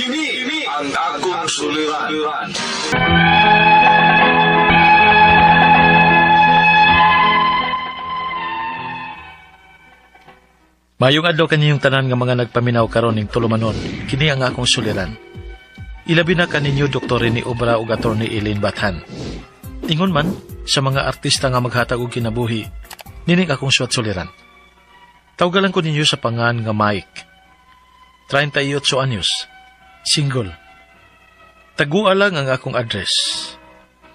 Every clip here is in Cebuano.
Kini ang akong suliran. Mayong adlaw kaninyong tanan nga mga nagpaminaw karon ning tulumanon. Kini ang akong suliran. Ilabi na kaninyo Dr. Rene Obra ug Attorney Elaine Bathan. Ingon man sa mga artista nga maghatag og kinabuhi, nining akong suwat suliran. Tawgalan ko ninyo sa pangan nga Mike. 38 anyos. Single. Tagua lang ang akong address.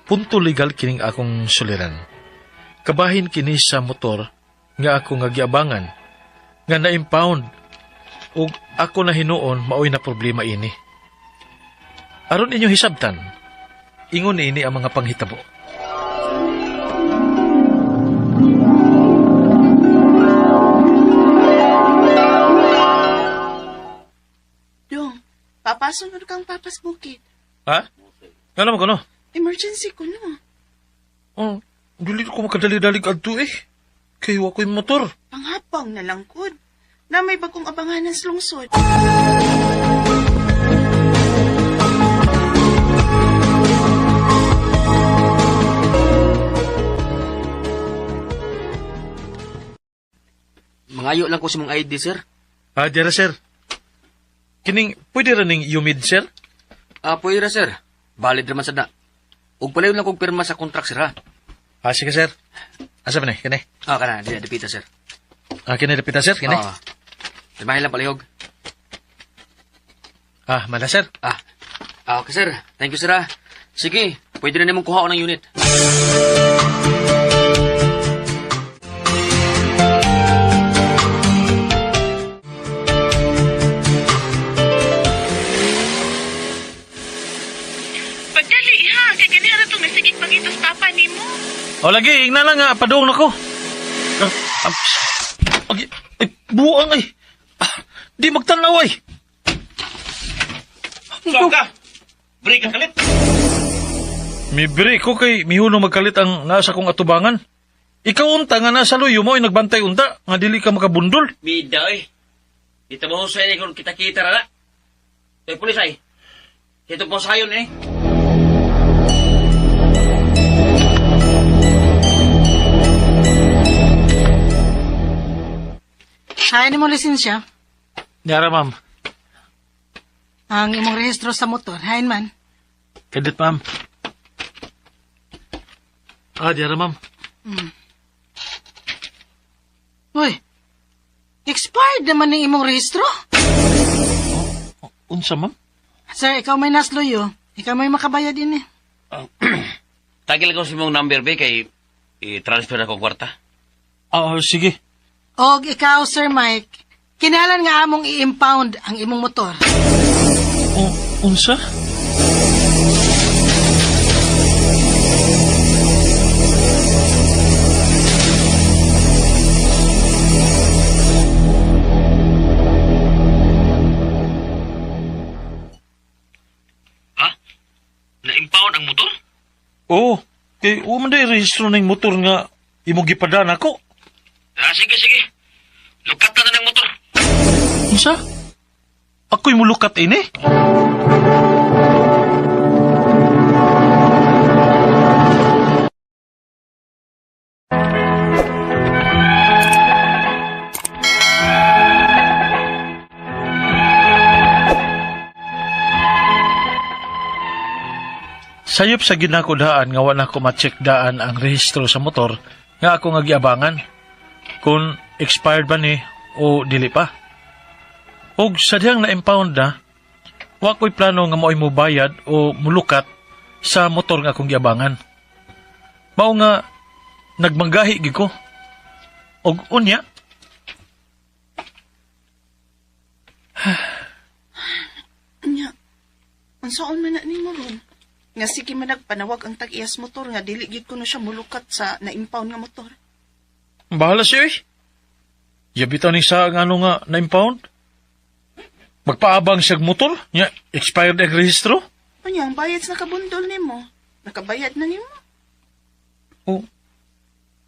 Punto legal kining akong suliran. Kabahin kini sa motor nga ako nga giabangan nga na-impound ug ako na hinuon maoy na problema ini. Aron inyo hisabtan, ingon ini ang mga panghitabo. Dong, papasunod kang papas bukid. Ha? Nga naman ko no? Emergency ko no. Oh, dili ko makadali-dalig adto eh. Kay wa ko'y motor. Panghapang na lang kud. Na may bagong abanganan sa lungsod. Mangayo lang ko sa mong ID, sir. Ah, dira sir. Kining pwede ra ning humid sir? Ah, pwede ra, sir. Valid raman sad na. Ug palayon lang kog pirma sa contract, sir, ha? Ah, sige sir. Asa man eh, kini? Ah, kana, di dipita, sir. Ah, kini dapita sir, kini. Ah. Pirmahin lang palihog. Ah, mala sir. Ah. Ah, okay, sir. Thank you, sir, ha. Sige, pwede na nimong kuhaon ng unit. Pagdali ha, kay ganiha ra tong nasigig pangitos papa nimo. O lagi, ingna lang nga, padung na ko. Ah, ah, Ay, ay, buang ay. Ah, di magtanaw ay. Saan ka? Break ka kalit. Mi break ko kay mihunong magkalit ang nasa kong atubangan. Ikaw unta nga nasa luyo mo ay nagbantay unta nga dili ka makabundol. Bida eh. Dito mo sa kung kita-kita ra na. Kay pulis ay. Dito po sayon eh. Hain mo lisensya. Niara ma'am. Ang imong rehistro sa motor. Hain man. Kadit ma'am. Ah, diara ma'am. Uy, expired naman ang imong rehistro. Unsa ma'am? Sir, ikaw may nasluyo. Ikaw may makabayad din eh. Tagil ko sa mong number be kay i-transfer ako kwarta. Ah, sige. Og ikaw, Sir Mike, kinalan nga among i-impound ang imong motor. O, unsa? Ha? Na-impound ang motor? Oo, kay wa man day rehistro ning motor nga imong gipadaan ako. Ah, sige, sige. Lukat na na ng motor. Unsa? Ako'y mulukat ini? Sayop sa ginako daan nga wala ko ma-check daan ang rehistro sa motor nga ako nga giabangan kung expired ba ni o dili pa. Og sa dihang na-impound na, wa ko'y plano nga mo'y mubayad o mulukat sa motor nga akong giabangan. Mao nga nagmanggahi gid ko. Og unya, Nya. Unsaon man na nimo ron? Nga sige man nagpanawag ang tag-iyas motor nga dili gid kuno siya mulukat sa na-impound nga motor. bahala siya eh. Yabita ni sa nga ano nga na-impound. Magpaabang siyag motor, nya expired ang rehistro. Unya ang bayad sa nakabundol nimo. Nakabayad na nimo. O,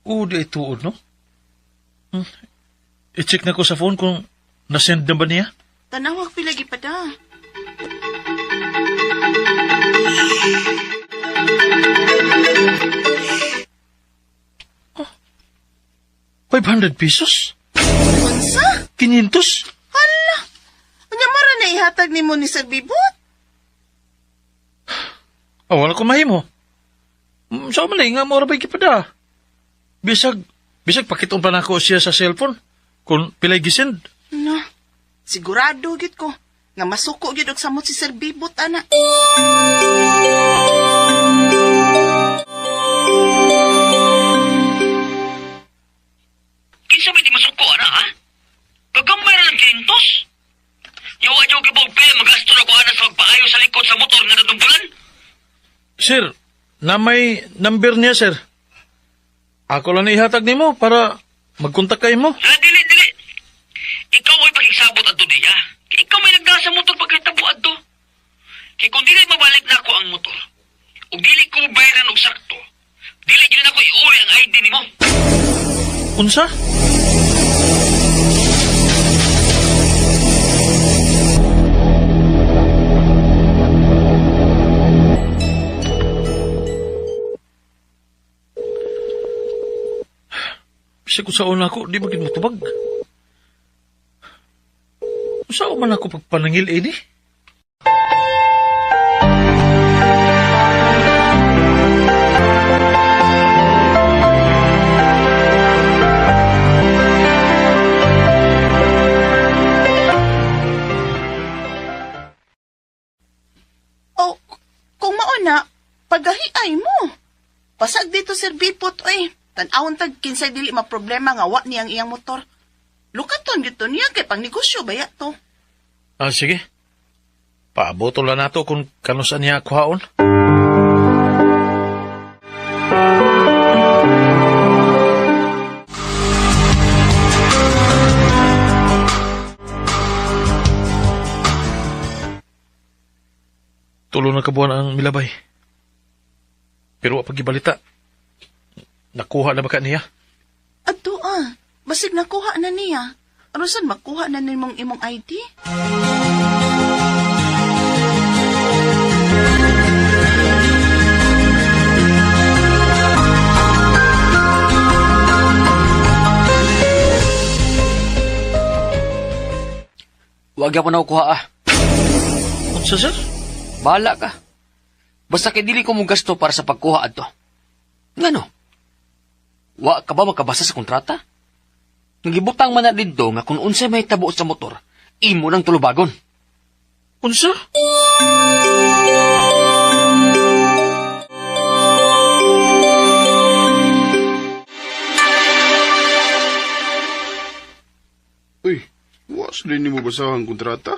o di ay tuod, no? Hmm. I-check na ko sa phone kung nasend na ba niya. Tanawag pila gipada. 500 pesos? Unsa? 500? Hala! Unya mara na ihatag nimo ni Sir Bibot? Ah, wala ko mahimo. Sa man nga mora ba'y kipada? Bisag, bisag pakiton pa nako siya sa cellphone. Kung pilay gisend. No. Sigurado gid ko nga masuko gid og samot si Sir Bibot ana. Kinsa may di masuko, ana, ha? Kagamay ra lang kintos. Yawa jaw kibog pe, magasto na ko ana sa pagpaayo sa likod sa motor nga nadumbulan. Sir, na may number niya, sir. Ako lang ihatag nimo para magkontak kay mo. Hala, dili, dili. Ikaw ay pakigsabot adto diya. Kay ikaw may nagdala sa motor pagkatabo adto. Kay kung dili mabalik na ako ang motor, ug dili ko bayaran og sakto, dili gyud nako iuli ang ID nimo. Unsa? Bisa ko sa una ko, di ba gid motubag? Unsa man ako pagpanangil ini? O kung mao na, pagahiay mo. Pasag dito Sir Bipot oy. Tan-awon tag kinsay dili maproblema nga wa niyang iyang motor. Lukaton gito niya kay pangnegosyo baya to. Ah, sige. Paaboto lang nato kung kanusan niya kuhaon. Tulo na kabuan ang milabay. Pero wa pagibalita. Nakuha na ba ka niya? Adto ah, basig nakuha na niya. Aron sad makuha na nimong imong ID? Wag gyapon ako kuha ah. Unsa, sir? Bahala ka. Basta kay dili ko mong gasto para sa pagkuha adto. Ngano? Wa ka ba makabasa sa kontrata? Nagibutang man na didto nga kung unsay may tabo sa motor, imo nang tulubagon. Unsa? Uy, wa sa din nimo basahan ang kontrata?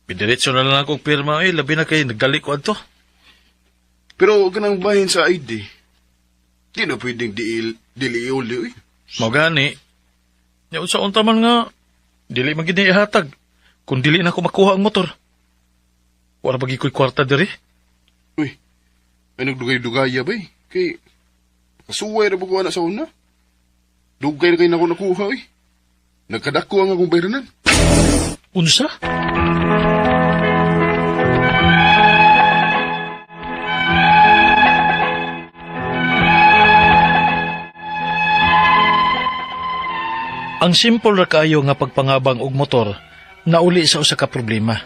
Pidiretso na lang akong pirma eh. Labi na kay nagdali ko adto. Pero kanang bahin sa ID, di na pwedeng dili iuli, uy. Mao gani. Nya unsa unta man nga dili man gid niya ihatag kung dili na ko makuha ang motor. Wala ba gid ko'y kwarta diri? Uy, ay nagdugay-dugaya ba eh. Kay, kasuway na ba ko na sa una? Dugay na kayo na ako nakuha, uy. Nagkadako ang akong bayranan. Unsa? Ang simple ra kaayo nga pagpangabang og motor nauli sa usa ka problema.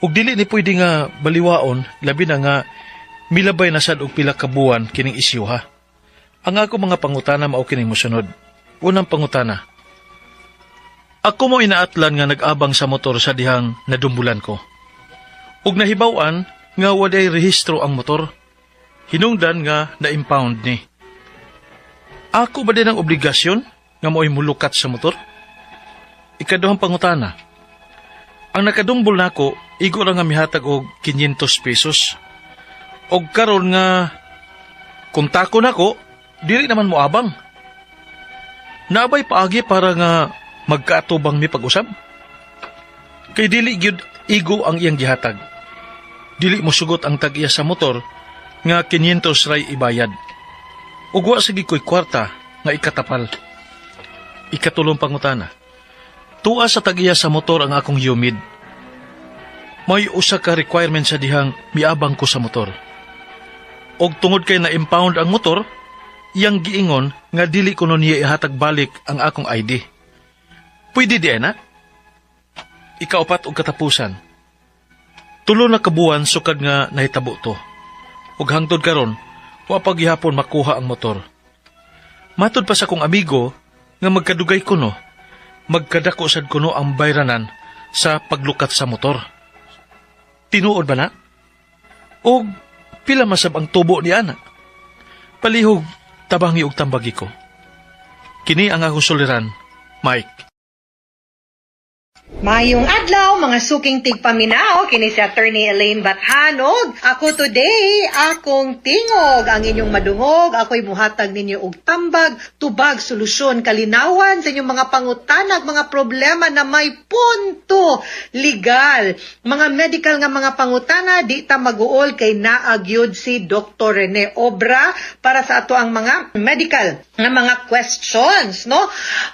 Ug dili ni pwede nga baliwaon labi na nga milabay na sad og pila ka buwan kining isyuha. Ang ako mga pangutana mao kining mosunod. Unang pangutana, ako mo inaatlan nga nag-abang sa motor sa dihang nadumbulan ko. Ug nahibaw-an nga waday rehistro ang motor. Hinungdan nga na-impound ni. Ako ba din ang obligasyon nga mo'y mulukat sa motor? Ikaduhang pangutana. Ang nakadumbol nako, igo ra nga mihatag og 500 pesos. Og karon nga kontako nako, dili naman moabang. Naabay paagi para nga magkaatubang mi pag-usab? Kay dili gyud igo ang iyang gihatag. Dili mo sugot ang tag-iya sa motor nga 500 ray ibayad. Ug wa sige ko'y kwarta nga ikatapal. Ikatulong pangutana. Tuwa sa tag-iya sa motor ang akong humid. May usa ka requirement sa dihang miabang ko sa motor. Og tungod kay na-impound ang motor, Iyang giingon nga dili kuno niya ihatag balik ang akong ID. Pwede di na? Ikaupat og katapusan. 3 na kabuwan sukad nga nahitabo to. Ug hangtod karon, wa pa gihapon makuha ang motor. Matud pa sa akong amigo nga magkadugay kuno, magkadako sad kuno ang bayranan sa paglukat sa motor. Tinuod ba na? Og pila masab ang tubo ni ana? Palihog tabangi og tambagi ko. Kini ang akong suliran, Mike. Mayong adlaw, mga suking tigpaminaw, kini si Attorney Elaine Bathanog. Ako today, akong tingog ang inyong madungog. Ako'y muhatag ninyo og tambag, tubag, solusyon, kalinawan sa inyong mga pangutanag, mga problema na may punto legal. Mga medical nga mga pangutana, di ta maguol kay naagyod si Dr. Rene Obra para sa ato ang mga medical nga mga questions, no?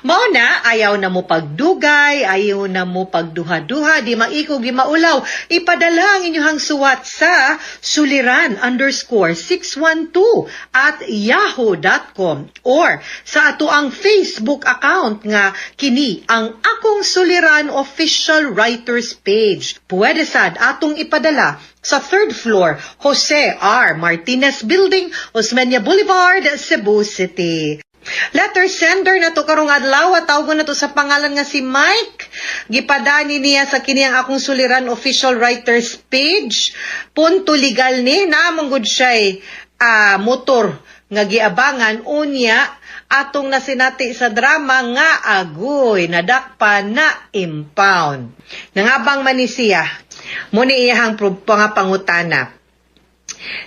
Mao na, ayaw na mo pagdugay, ayaw na mo pagduha-duha, di maikog, di maulaw. Ipadala ang inyong suwat sa suliran_612@yahoo.com or sa ato ang Facebook account nga kini ang Akong Suliran Official Writers Page. Pwede sad atong ipadala sa third floor, Jose R. Martinez Building, Osmeña Boulevard, Cebu City. Letter sender na to karong adlaw, tawgon na to sa pangalan nga si Mike. Gipadani niya sa kini ang Akong Suliran Official Writers Page. Punto legal ni naamong gud siya'y motor nga giabangan, unya atong nasinati sa drama nga agoy nadakpan na impound. Nangabang man ni siya, muni iyahang mga pangutana.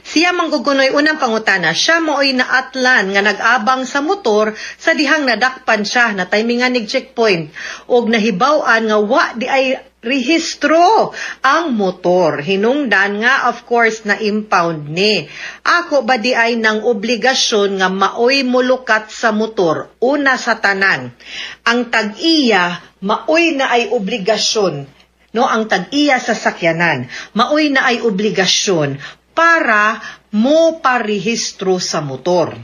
Siya manggugunoy unang pangutana, siya mooy naatlan nga nag-abang sa motor sa dihang nadakpan siya na timingan nig checkpoint og nahibaw-an nga wa di ay rehistro ang motor. Hinungdan nga, of course, na impound ni. Ako ba di ay nang obligasyon nga maoy mulukat sa motor? Una sa tanan, ang tag-iya maoy na ay obligasyon, no? Ang tag-iya sa sakyanan maoy na ay obligasyon para mo parehistro sa motor.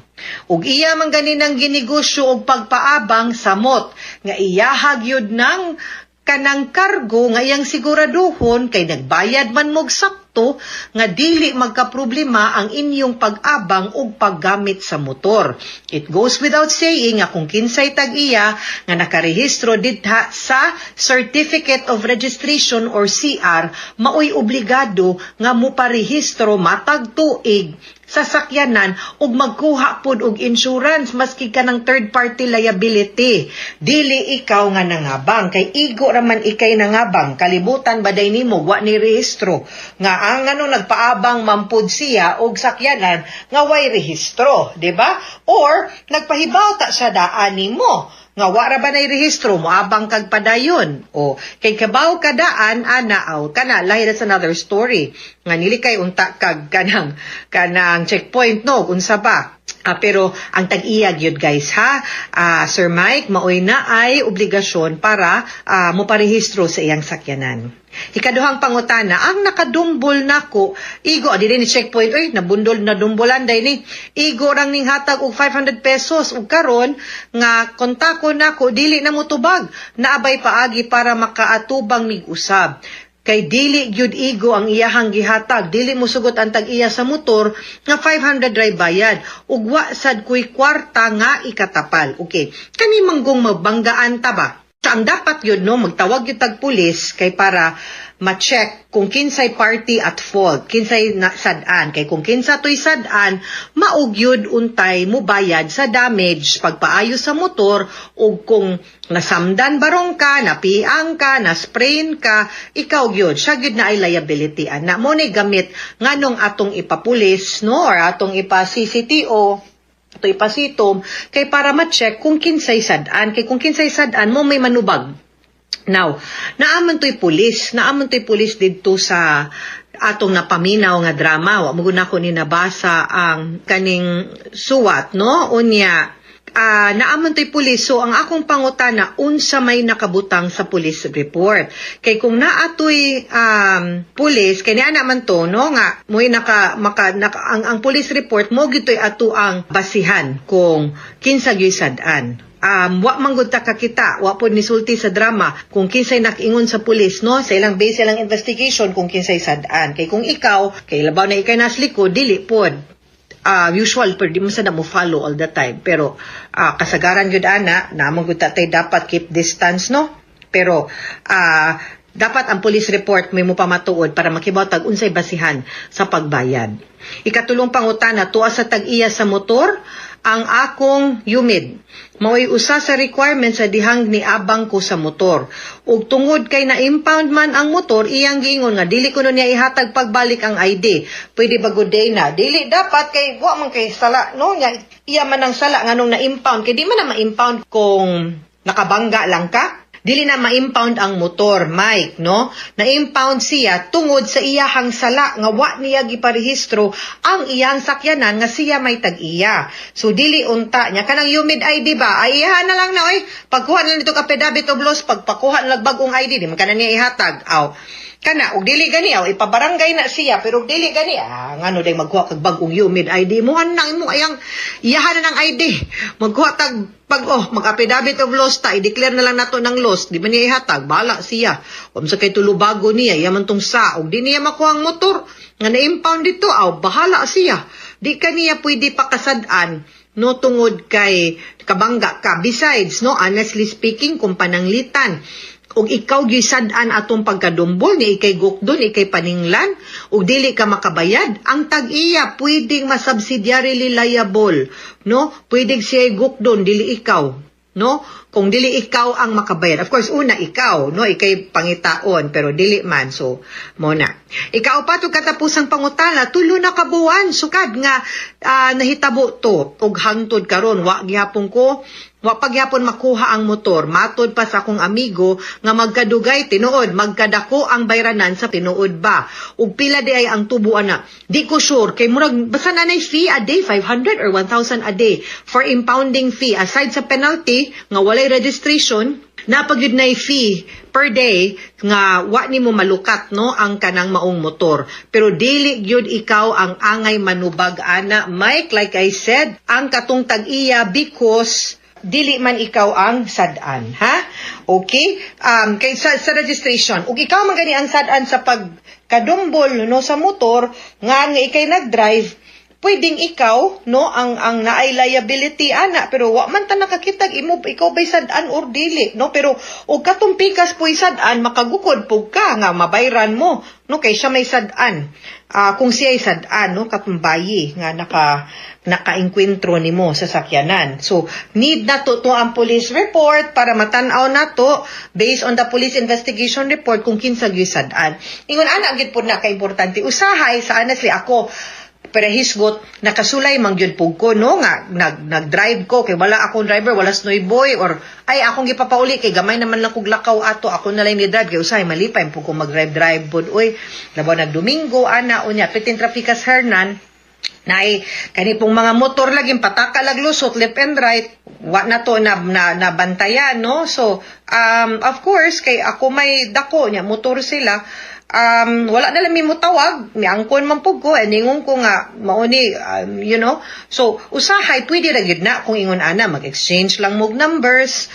Ug iya man ganinang ginegosyo og pagpaabang samot nga iyahag yun ng kanang kargo nga iyang siguraduhon kay nagbayad man mog sakto nga dili magkaproblema ang inyong pag-abang ug paggamit sa motor. It goes without saying nga kung kinsay tag-iya nga nakarehistro didha sa Certificate of Registration or CR, maoy obligado nga moparehistro matag tuig sa sakyanan ug magkuha pod og insurance maski kanang third party liability. Dili ikaw nga nangabang kay igo ra man ikay nangabang, kalibutan baday nimo wa ni rehistro nga ang ano nagpaabang mampud siya og sakyanan nga way rehistro, di ba? Or nagpahibaw ta siya daan nimo nga wa ra ba nay rehistro, moabang kag padayon o kay kabaw ka daan ana aw kana lahi, that's another story nga nili kay unta kag kanang checkpoint, no, unsa ba. Pero ang tag-iya gyud, guys, ha, Sir Mike, maoy na ay obligasyon para moparehistro sa iyang sakyanan. Ikaduhang pangutana, ang nakadumbol nako, igo, di ni checkpoint, oy, nabundol, nadumbolan day ni, igo rang ning hatag og 500 pesos, ug karon nga kontako nako, dili na motubag, naabay paagi para makaatubang mig usab? Kay dili gyud igo ang iyahang gihatag, dili mo sugot ang tag-iya sa motor nga 500 ray bayad ug wa sad kuy kwarta nga ikatapal. Okay, kani manggong magbanggaan ta ba? Ang dapat yun, no, magtawag yung tag pulis kay para ma-check kung kinsay party at fault, kinsay na sad-an. Kay kung kinsa to'y sad-an, maugyod untay mo bayad sa damage pagpaayos sa motor ug kung nasamdan barong ka, napiang ka, na-sprain ka, ikaw gyud, siya gyud na ay liability ana. Mo ni gamit nganong atong ipapulis, no, or atong ipa CCTO ato ipasitom kay para ma-check kung kinsay sad-an, kay kung kinsay sad-an mo may manubag. Now, naaman to'y pulis didto sa atong napaminaw nga drama. Wa mo gud nako ni nabasa ang kaning suwat, no? Unya, Naa man to'y pulis. So, ang akong pangutana, unsa may nakabutang sa police report. Kay kung naa to'y pulis, kay niana man to, no, nga, mo'y naka, maka, naka, ang police report, mao gyud to'y ato ang basihan kung kinsa gyud sad-an. Wa man gud ta kakita, wa pod nisulti sa drama kung kinsay nakiingon sa pulis, no, sa ilang base, ilang investigation, kung kinsay sad-an. Kay kung ikaw, kay labaw na ikay nas likod, dili pod usual, pero di mo sa na mo follow all the time, pero kasagaran gyud ana na mo gud tatay dapat keep distance, no, pero dapat ang police report may mo pamatuod para makibaw tag unsay basihan sa pagbayad. Ikatulong pangutana, tuwa sa tag-iya sa motor ang akong UMID. Mao'y usa sa requirements sa dihang niabang ko sa motor. Ug tungod kay na-impound man ang motor, iyang giingon nga dili ko niya ihatag pagbalik ang ID. Pwede ba good day na? Dili dapat, kay wa man kay sala, no, nya iya man ang sala nganong na-impound, kay di man na ma-impound kung nakabangga lang ka. Dili na ma-impound ang motor, Mike, no? Na-impound siya tungod sa iyahang sala nga wa niya giparehistro ang iyang sakyanan nga siya may tag-iya. So dili unta niya kanang UMID ID ba? Ay, iyahan na lang na, oy. Pagkuha na nito affidavit of loss, pagpakuha na lang bagong ID, di man kana niya ihatag. Aw. Kana og dili gani, aw, ipabarangay na siya, pero og dili gani, ngano day magkuha kag bag-ong UMID ID mo nang imo ayang iyahan na ng ID. Magkuha tag pag, oh, mag-affidavit of loss ta, i-declare na lang nato ng loss, di ba niya ihatag, bala siya. Kung sa kay tulubago niya, iya man tong sa, og di niya makuha ang motor nga na-impound dito, aw, bahala siya. Di ka niya pwede pakasad-an, no, tungod kay kabangga ka. Besides, no, honestly speaking, kung pananglitan, ug ikaw gyud sad-an atong pagkadumbol ni ikay gukdon, ikay paninglan ug dili ka makabayad, ang tag-iya pwedeng ma-subsidiarily liable, no, pwedeng siya gukdon, dili ikaw, no, kung dili ikaw ang makabayad. Of course, una ikaw, no, ikay pangitaon, pero dili man. So mo na ikaw pa to katapusang pangutana, 3 na kabuwan sukad nga nahitabo to ug hangtod karon wa gihapon ko, wa pagyapon makuha ang motor. Matod pa sa akong amigo nga magkadugay tinuod, magkadako ang bayranan sa tinuod ba. Ug pila di ay ang tubo ana? Di ko sure, kay murag basta na nay fee a day, 500 or 1,000 a day for impounding fee aside sa penalty nga walay registration, napagyud nay fee per day nga wa nimo malukat, no, ang kanang maong motor. Pero dili gyud ikaw ang angay manubag ana, Mike, like I said, ang katong tag-iya, because dili man ikaw ang sad-an, ha? Okay? Kay sa registration, ug ikaw man gani ang sad-an sa pagkadumbol, no, sa motor nga nga ikay nag-drive, pwedeng ikaw, no, ang naay liability ana, pero wa man ta nakakitag imo ikaw bay sad-an or dili, no, pero og katong pikas po'y sad-an, makagukod pug ka nga mabayran mo, no, kay siya may sad-an. Kung siya ay sad-an, no, katong bayi nga naka naka-engkwentro nimo sa sakyanan. So need na to ang police report para matan-aw nato based on the police investigation report kung kinsa gyud sad-an. Ingon ana gyud pud na kaimportante. Usahay sa, honestly, ako pero hisgot nakasulay man gyud pug ko, no, nga nag-drive ko kay wala akong driver, wala snoy boy, or ay, akong gipapauli kay gamay naman lang kog lakaw ato, ako na lang ni drive kay usahay malipay pug ko mag-drive drive pod, oy, labaw nag Domingo ana. Unya pitin trafikas Hernan, naay kani pong mga motor lagi pataka lag lusot left and right, wa na to na bantayan, no. So of course, kay ako may dako nya motor sila, wala na lang mi motawag, miangkon man pug ko eh, ningon ko nga mauni. So usahay pwede ra gyud na kung ingon ana, mag-exchange lang mog numbers,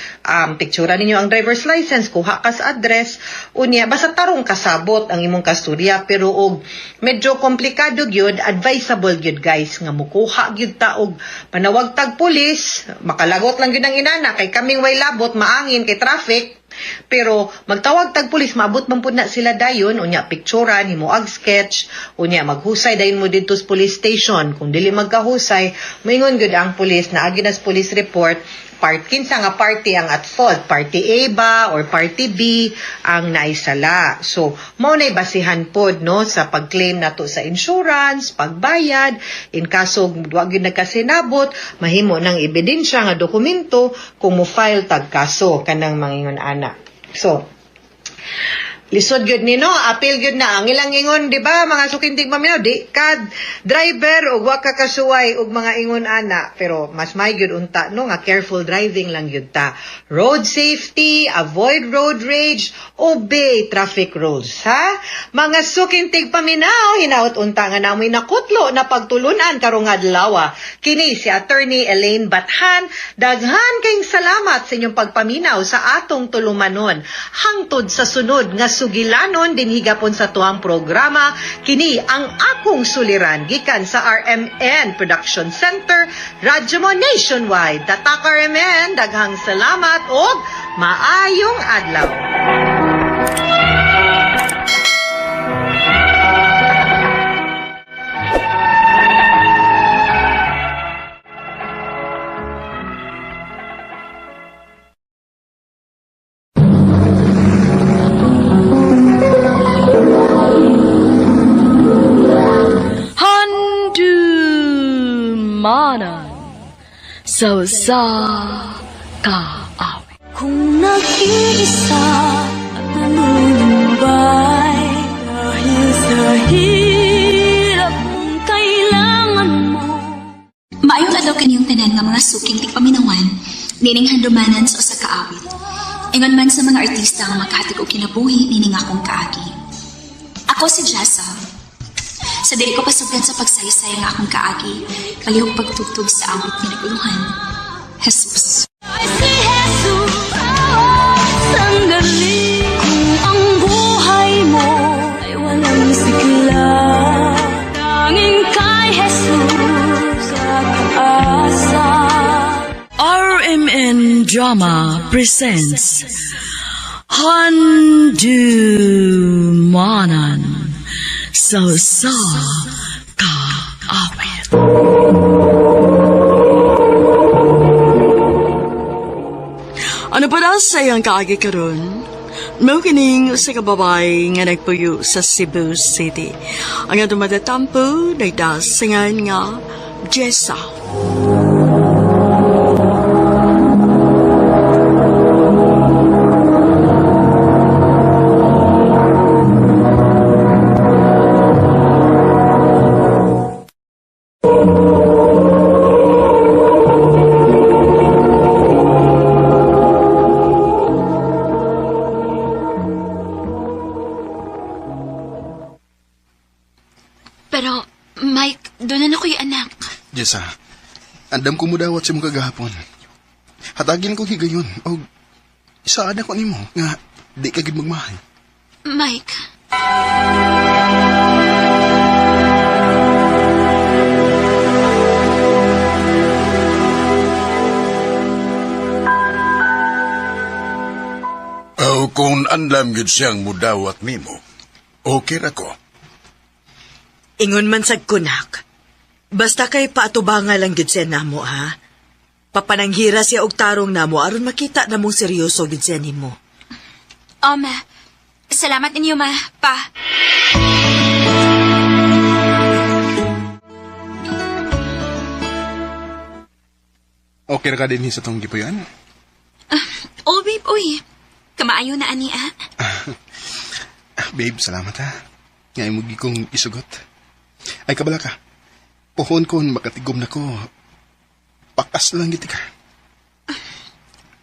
picture ninyo ang driver's license, kuha ka sa address, unya basta tarong kasabot ang imong kasturya. Pero og medyo komplikado gyud, advisable gyud, guys, nga mukuha gyud ta og panawag tag pulis. Makalagot lang gyud ang inana kay kaming way labot, maangin kay traffic. Pero magtawag tag pulis, maabot man pud na sila dayon, unya picturean nimo ag sketch, unya maghusay dayon mo didto sa police station. Kung dili magkahusay, moingon gyud ang pulis na agi na sa police report part kinsa nga party ang at fault, party A ba or party B ang naisala. So mao nay basihan pod, no, sa pag-claim nato sa insurance, pagbayad in kaso wa gyud nagkasinabot, mahimo ng ebidensya nga dokumento kung mo file tag kaso kanang mangingon ana. So Lisod gyud ni no, apil gyud na ang ilang ingon, di ba mga sukintig paminaw, di ka driver og wa ka kasuway og mga ingon ana, pero mas may gyud unta no nga careful driving lang gyud ta. Road safety, avoid road rage, obey traffic rules, ha? Mga sukintig paminaw, hinaot unta nga namoy nakutlo na pagtulunan karong adlaw. Kini si Attorney Elaine Bathan, daghan kayong salamat sa inyong pagpaminaw sa atong tulumanon. Hangtod sa sunod nga sugilanon dinhi gapon sa tuang programa, kini ang akong suliran gikan sa RMN Production Center, Radyo Mo Nationwide. Tatak RMN, daghang salamat og maayong adlaw. Handumanan sa sa kaawit. Kung nag-iisa at nalulumbay dahil sa hirap mong kailangan mo. Maayong adlaw kaniyong tanan nga mga suking tigpaminawan, nining handumanan sa usa ka awit. Ingon man sa mga artista nga makahatag og kinabuhi nining akong kaagi. Ako si Jessa. Sa dili ko pasugdan sa pagsaysay ang akong kaagi, palihog pagtugtog sa awit nga naguluhan. Jesus. Ay si Jesus, oh, sandali. Kung ang buhay mo ay walang sigla, tanging kay Jesus kakaasa. RMN Drama presents Handumanan sa sa kaawit. Ano pa daw sa iyang kaagi karon? Mao kining usa ka babae nga nagpuyo sa Cebu City. Ang atong matatampo nagdasingan nga Jessa. Pero, Mike, doon na ko'y anak. Jessa, andam ko mo dawat sa mong kagahapon. Hatagin ko higayon og saan ako nimo nga di ka gid magmahal. Mike, O kung andam gyud siyang mudawat nimo, okay ra ko. Ingon man sad kunak. Basta kay paatubanga lang gyud siya namo ha. Papananghira siya og tarong namo aron makita namong seryoso gyud siya nimo. oh ma, salamat ninyo ma, pa. Okay ra ka dinhi sa tong gipuyan? Oh babe, uy. Kamaayo na ani ah. Babe, salamat ha. Nga imo gi kong isugot. Ay kabala ka. Pohon ko makatigom na ko. Pakas lang gid ka.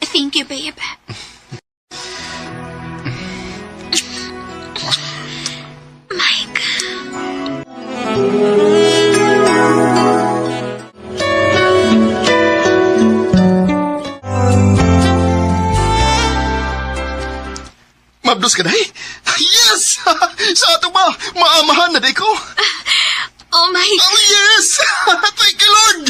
Thank you, babe. Mike. Mabdos ka dahi. Yes! Sa ato ba? Maamahan na di ko. Oh, Mike. Oh, yes! Thank you, Lord!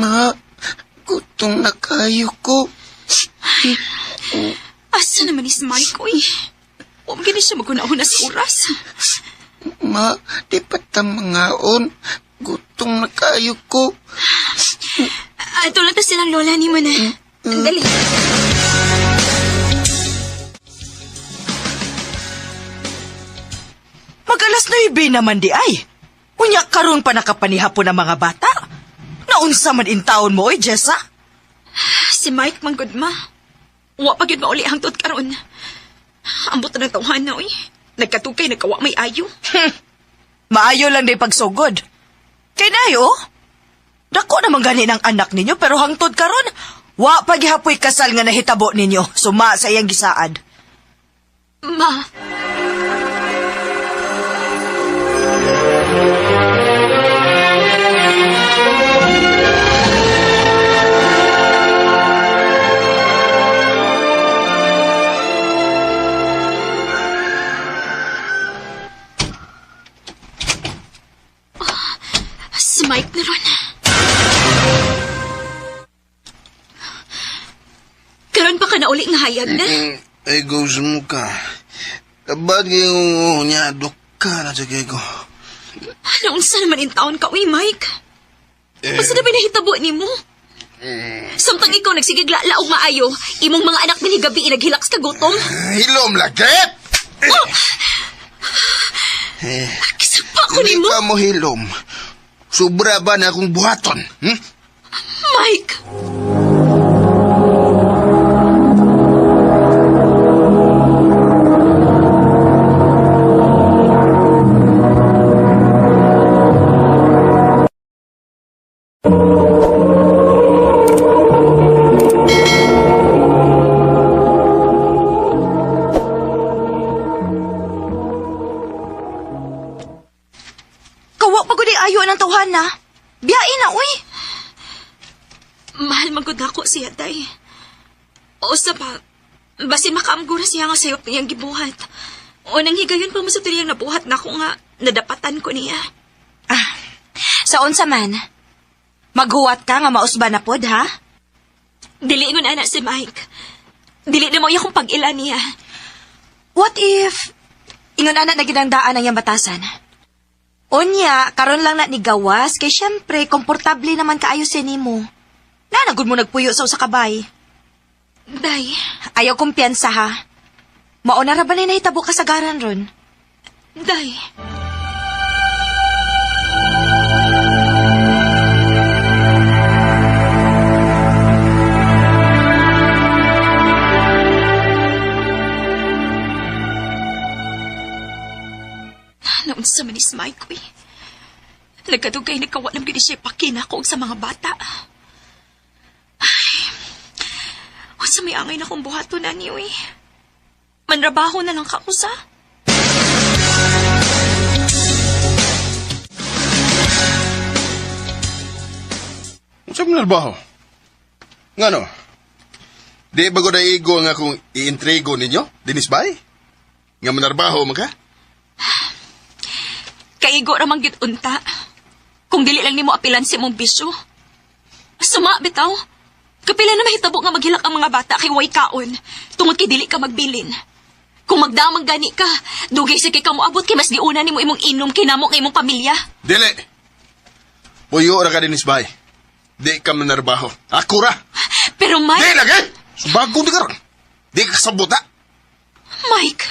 Ma, gutom na kayo ko. Ay, asa naman is Mike, uy? Huwag gini siya maguna-una sa oras. Ma, di pa ta mangaon. Gutom na kayo ko. Ato na ta silang lola ni mo na. Dali. Mag-alas 9 naman di ay. Unya karon pa nakapanihapon ang mga bata. Naunsa man intaon mo, oy, Jessa? Si Mike manggod ma. Wa pa gyud mauli hangtod karon. Ambot na ng tawhan na, oy. Nagkatukay, nagkawa may ayo. Maayo lang day pagsugod. Kay nayo, oh. Dako naman gani ng anak ninyo pero hangtod karon, wa pa gihapoy kasal nga nahitabo ninyo suma sa iyang gisaad. Ma. Si Mike na ron. Karon pa ka na uli nga hayag na? Ay, gusto mo ka. Kabad kayong niya, dok ka na sa ko. Naunsa naman in taon ka, uy, Mike? Basta na ba nahitabo ni mo? Samtang ikaw nagsigigla-laog maayo, imong mga anak minigabi inaghilaks ka gutom. Hilom lagit! Oh! Kisapa ko Hindi nimo? ka mo hilom. Sobra ba na akong buhaton? Hmm? Mike! Kawa pa gud ayo ng tawhan na. Biyain na, uy. Mahal man gud nako siya, day. O sa pa, basin makaamgura siya nga sayop niyang gibuhat. O nang higayon pa mo sa tuliyang nabuhat nako nga nadapatan ko niya. Ah, sa unsa man, maghuwat ka nga mausba na pod, ha? Dili ingon ana si Mike. Dili na mo iya kong pag-ila niya. What if, ingon ana na ginangdaan ang iyang batasan? Unya, karon lang na ni gawas, kay syempre, komportable naman kaayo siya nimo. Nanagod mo nagpuyo sa usa ka bay. Day. Ayaw kumpiyansa, ha? Mauna ra ba na nahitabo kasagaran ron? Day. Naunsa man is Mike, uy. Nagkadugay, nagkawa ng gini siya pakina ko sa mga bata. Ay, unsa may angay na kong buhaton na niyo, uy. Manrabaho na lang ka ko sa. Unsa man trabaho? Ngano? Di ba ko naigo nga akong iintrigo ninyo, Dinis Bay? Nga manarbaho man ka? Kaigo ra man gyud unta. Kung dili lang nimo apilan si imong bisyo. Suma bitaw. Kapila na mahitabo nga maghilak ang mga bata kay way kaon tungod kay dili ka magbilin. Kung magdamag gani ka, dugay sa kay ka moabot kay mas giuna nimo imong inom kay namo kay imong pamilya. Dili. Puyo ra ka, Dinis Bay. Di ka manarbaho. Ako ra. Pero Mike... Di lagi! Bago di karon. Di ka sabuta. Mike!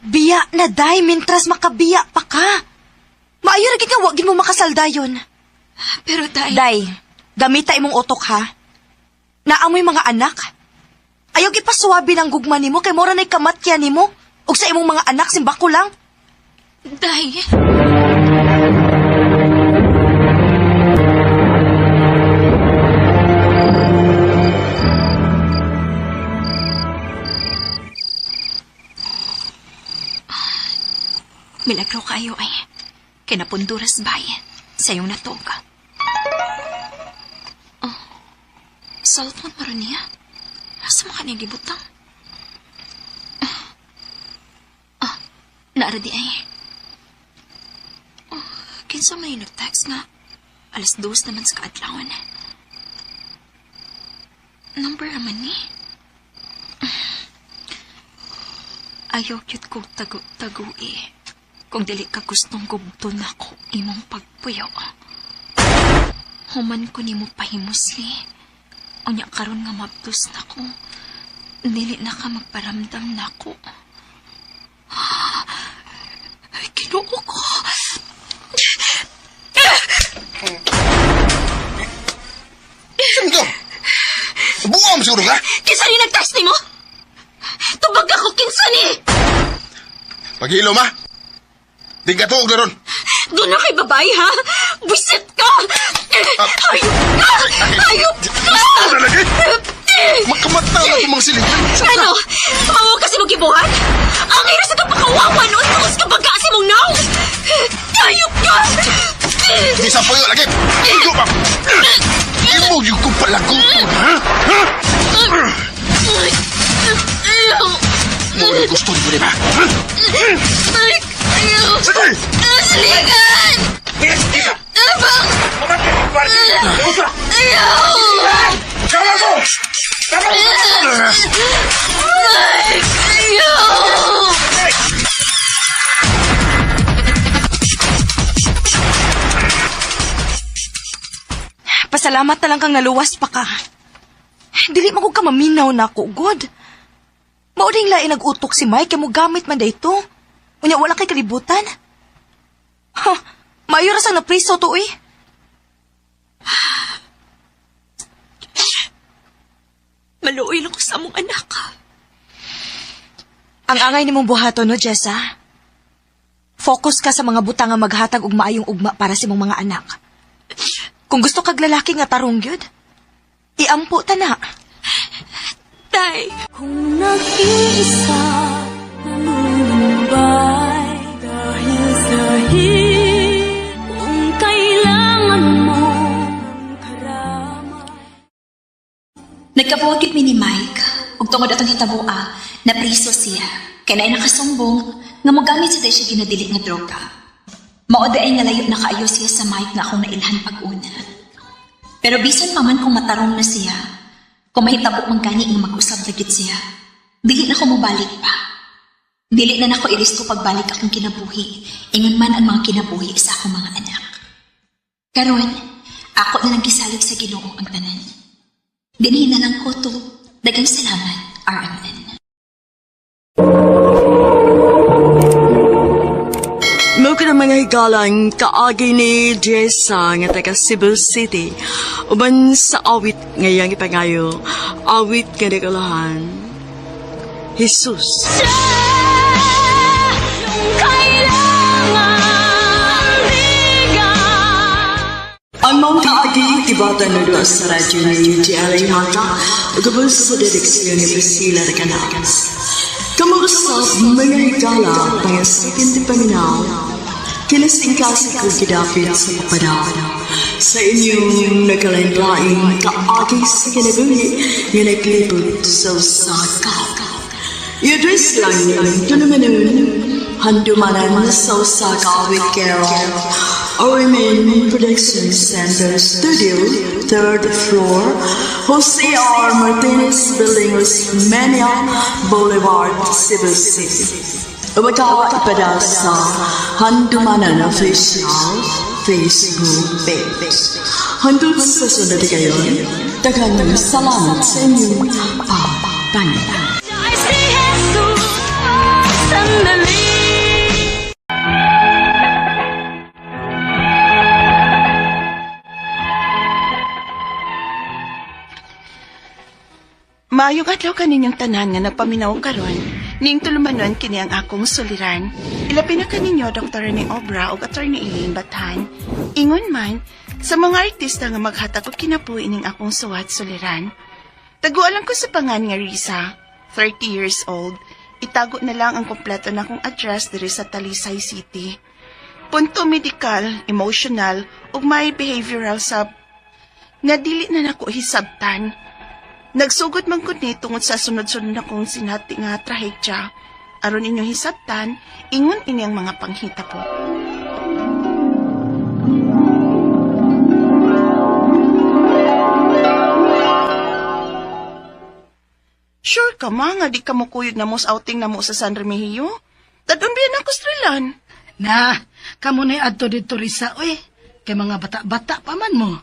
Biya na, day, mintras makabiya pa ka. Maayo ra gid nga wa gid mo makasaldayon. Pero, day... Day, gamita imong utok, ha? Naamoy mga anak. Ayaw ipasuwabi ng gugma nimo kay mora na'y kamatya nimo ug sa imong mga anak simbako lang. Day. Milagro kayo ay. Kinapunduras bay. Sa iyong natog. Oh, cellphone mo rin niya. Asa mo kanya gibutang? Ah, Naara di ay. Oh, kinsa may nag-text nga 2:00 naman sa kaadlawan. Number naman ni. Ayaw cute kong tago-tago eh. Kung dili ka gustong gubton ako imong pagpuyo. Human ko nimo pahimusli. Unya karon nga mabdos na ko. Dili na ka magparamdam nako. Ay, Ginoo ko. Sino? Buang mo siguro ka? Kinsa ni nag-text nimo? Tubag ako, kinsa ni? Paghilo, ma. Di ka tuog na ron. Doon na kay babae, ha? Buisit ka! Ayop ka! Ayop ka! Ano lagi? Makamata na itong mga silingan. Ano? Mawa kasi mong gibuhat? Ang hirap sa kapakawawa noon tungos ka baga si mong naong! Ayop ka! Di sa puyo lagi. Puyo pa! Imo yung kong palaguton, ha? Ha? Mo yung gusto ni mo, di ba? Sige! Silingan! Abang! Ayaw! Tama ko! Ayaw! Pasalamat na lang kang naluwas pa ka. Dili man ko ka maminaw na ako, God. Mauring lain nag-utok si Mike, kaya mo gamit man dayto. Unya, wala kay kalibutan. Ha, maayo ra sang napriso to, eh. Maluoy lang ko sa among anak. Ang angay nimong buhaton, no, Jessa? Focus ka sa mga butang nga maghatag og maayong ugma para sa imong mga anak. Kung gusto kag lalaki nga tarong gyud, iampo ta na. Tay! Kung nag-iisa, nalulumbay dahil sa kung kailangan mo ng karamay. Nagkabuwagit mi ni Mike, ug tungod atong hitaboa, napriso siya. Kay naay nakasumbong nga mogamit sa day siya ginadili nga droga. Mao ay nga layo na kaayo siya sa Mike nga akong nailhan pag-una. Pero bisan pa man kung matarong na siya, kung mahitabo man gani nga mag-usab na gid siya, dili na ko mobalik pa. Dili na nako irisko pagbalik akong kinabuhi, ingon man ang mga kinabuhi sa akong mga anak. Karon, ako na lang gisalig sa Ginoo ang tanan. Dinhi na lang ko to. Daghang salamat, RMN. Mo ka ng mga higalang kaagi ni Jessa nga taga Cebu City. Uban sa awit ngayang ipangayo, awit nga nagalahan. Jesus. Ang mga kaagi, tibata na doon sa radyo ni G.L.A. Hata, ugabos sa direksyon ni Priscilla Recanas. Kamuusap mga higala, mga second paminaw, kinasingkasa ko gidapit sa papada. Sa inyong nagkalain-laing kaagi sa kinabuhi nga naglibot sa Osaka. I-address lang yung tulumanon, handumanan sa Osaka with Carol. RMN Production Center Studio, 3rd floor, Jose R. Martinez Building, Osmeña Boulevard, Cebu City. Ubaka ipada sa Handumanan Official Facebook page. Hanggang sa sunod kayo, daghang salamat sa inyong pagpangita. Ay si Jesus, sandali. Maayong adlaw kaninyong tanan nga nagpaminaw karon. Ning tulumanon kini ang akong suliran. Ilabi na kaninyo Dr. Rene Obra ug Attorney Elaine Bathan. Ingon man sa mga artista nga maghatag og kinabuhi ning akong suwat suliran. Tagualan ko sa pangan nga Risa, 30 years old. Itago na lang ang kompleto na akong address diri sa Talisay City. Punto medical, emotional ug may behavioral sub nga dili na nako hisabtan. Nagsugod man ko ni tungod sa sunod-sunod na kong sinati nga trahedya. Aron inyong hisabtan, ingon ini ang mga panghitabo. Sure ka ma nga di ka mukuyog na mos outing na mo sa San Remigio? Dadon biyan ako strilan. Na, kamo na adto dito Risa, oy. Kay mga bata-bata pa man mo.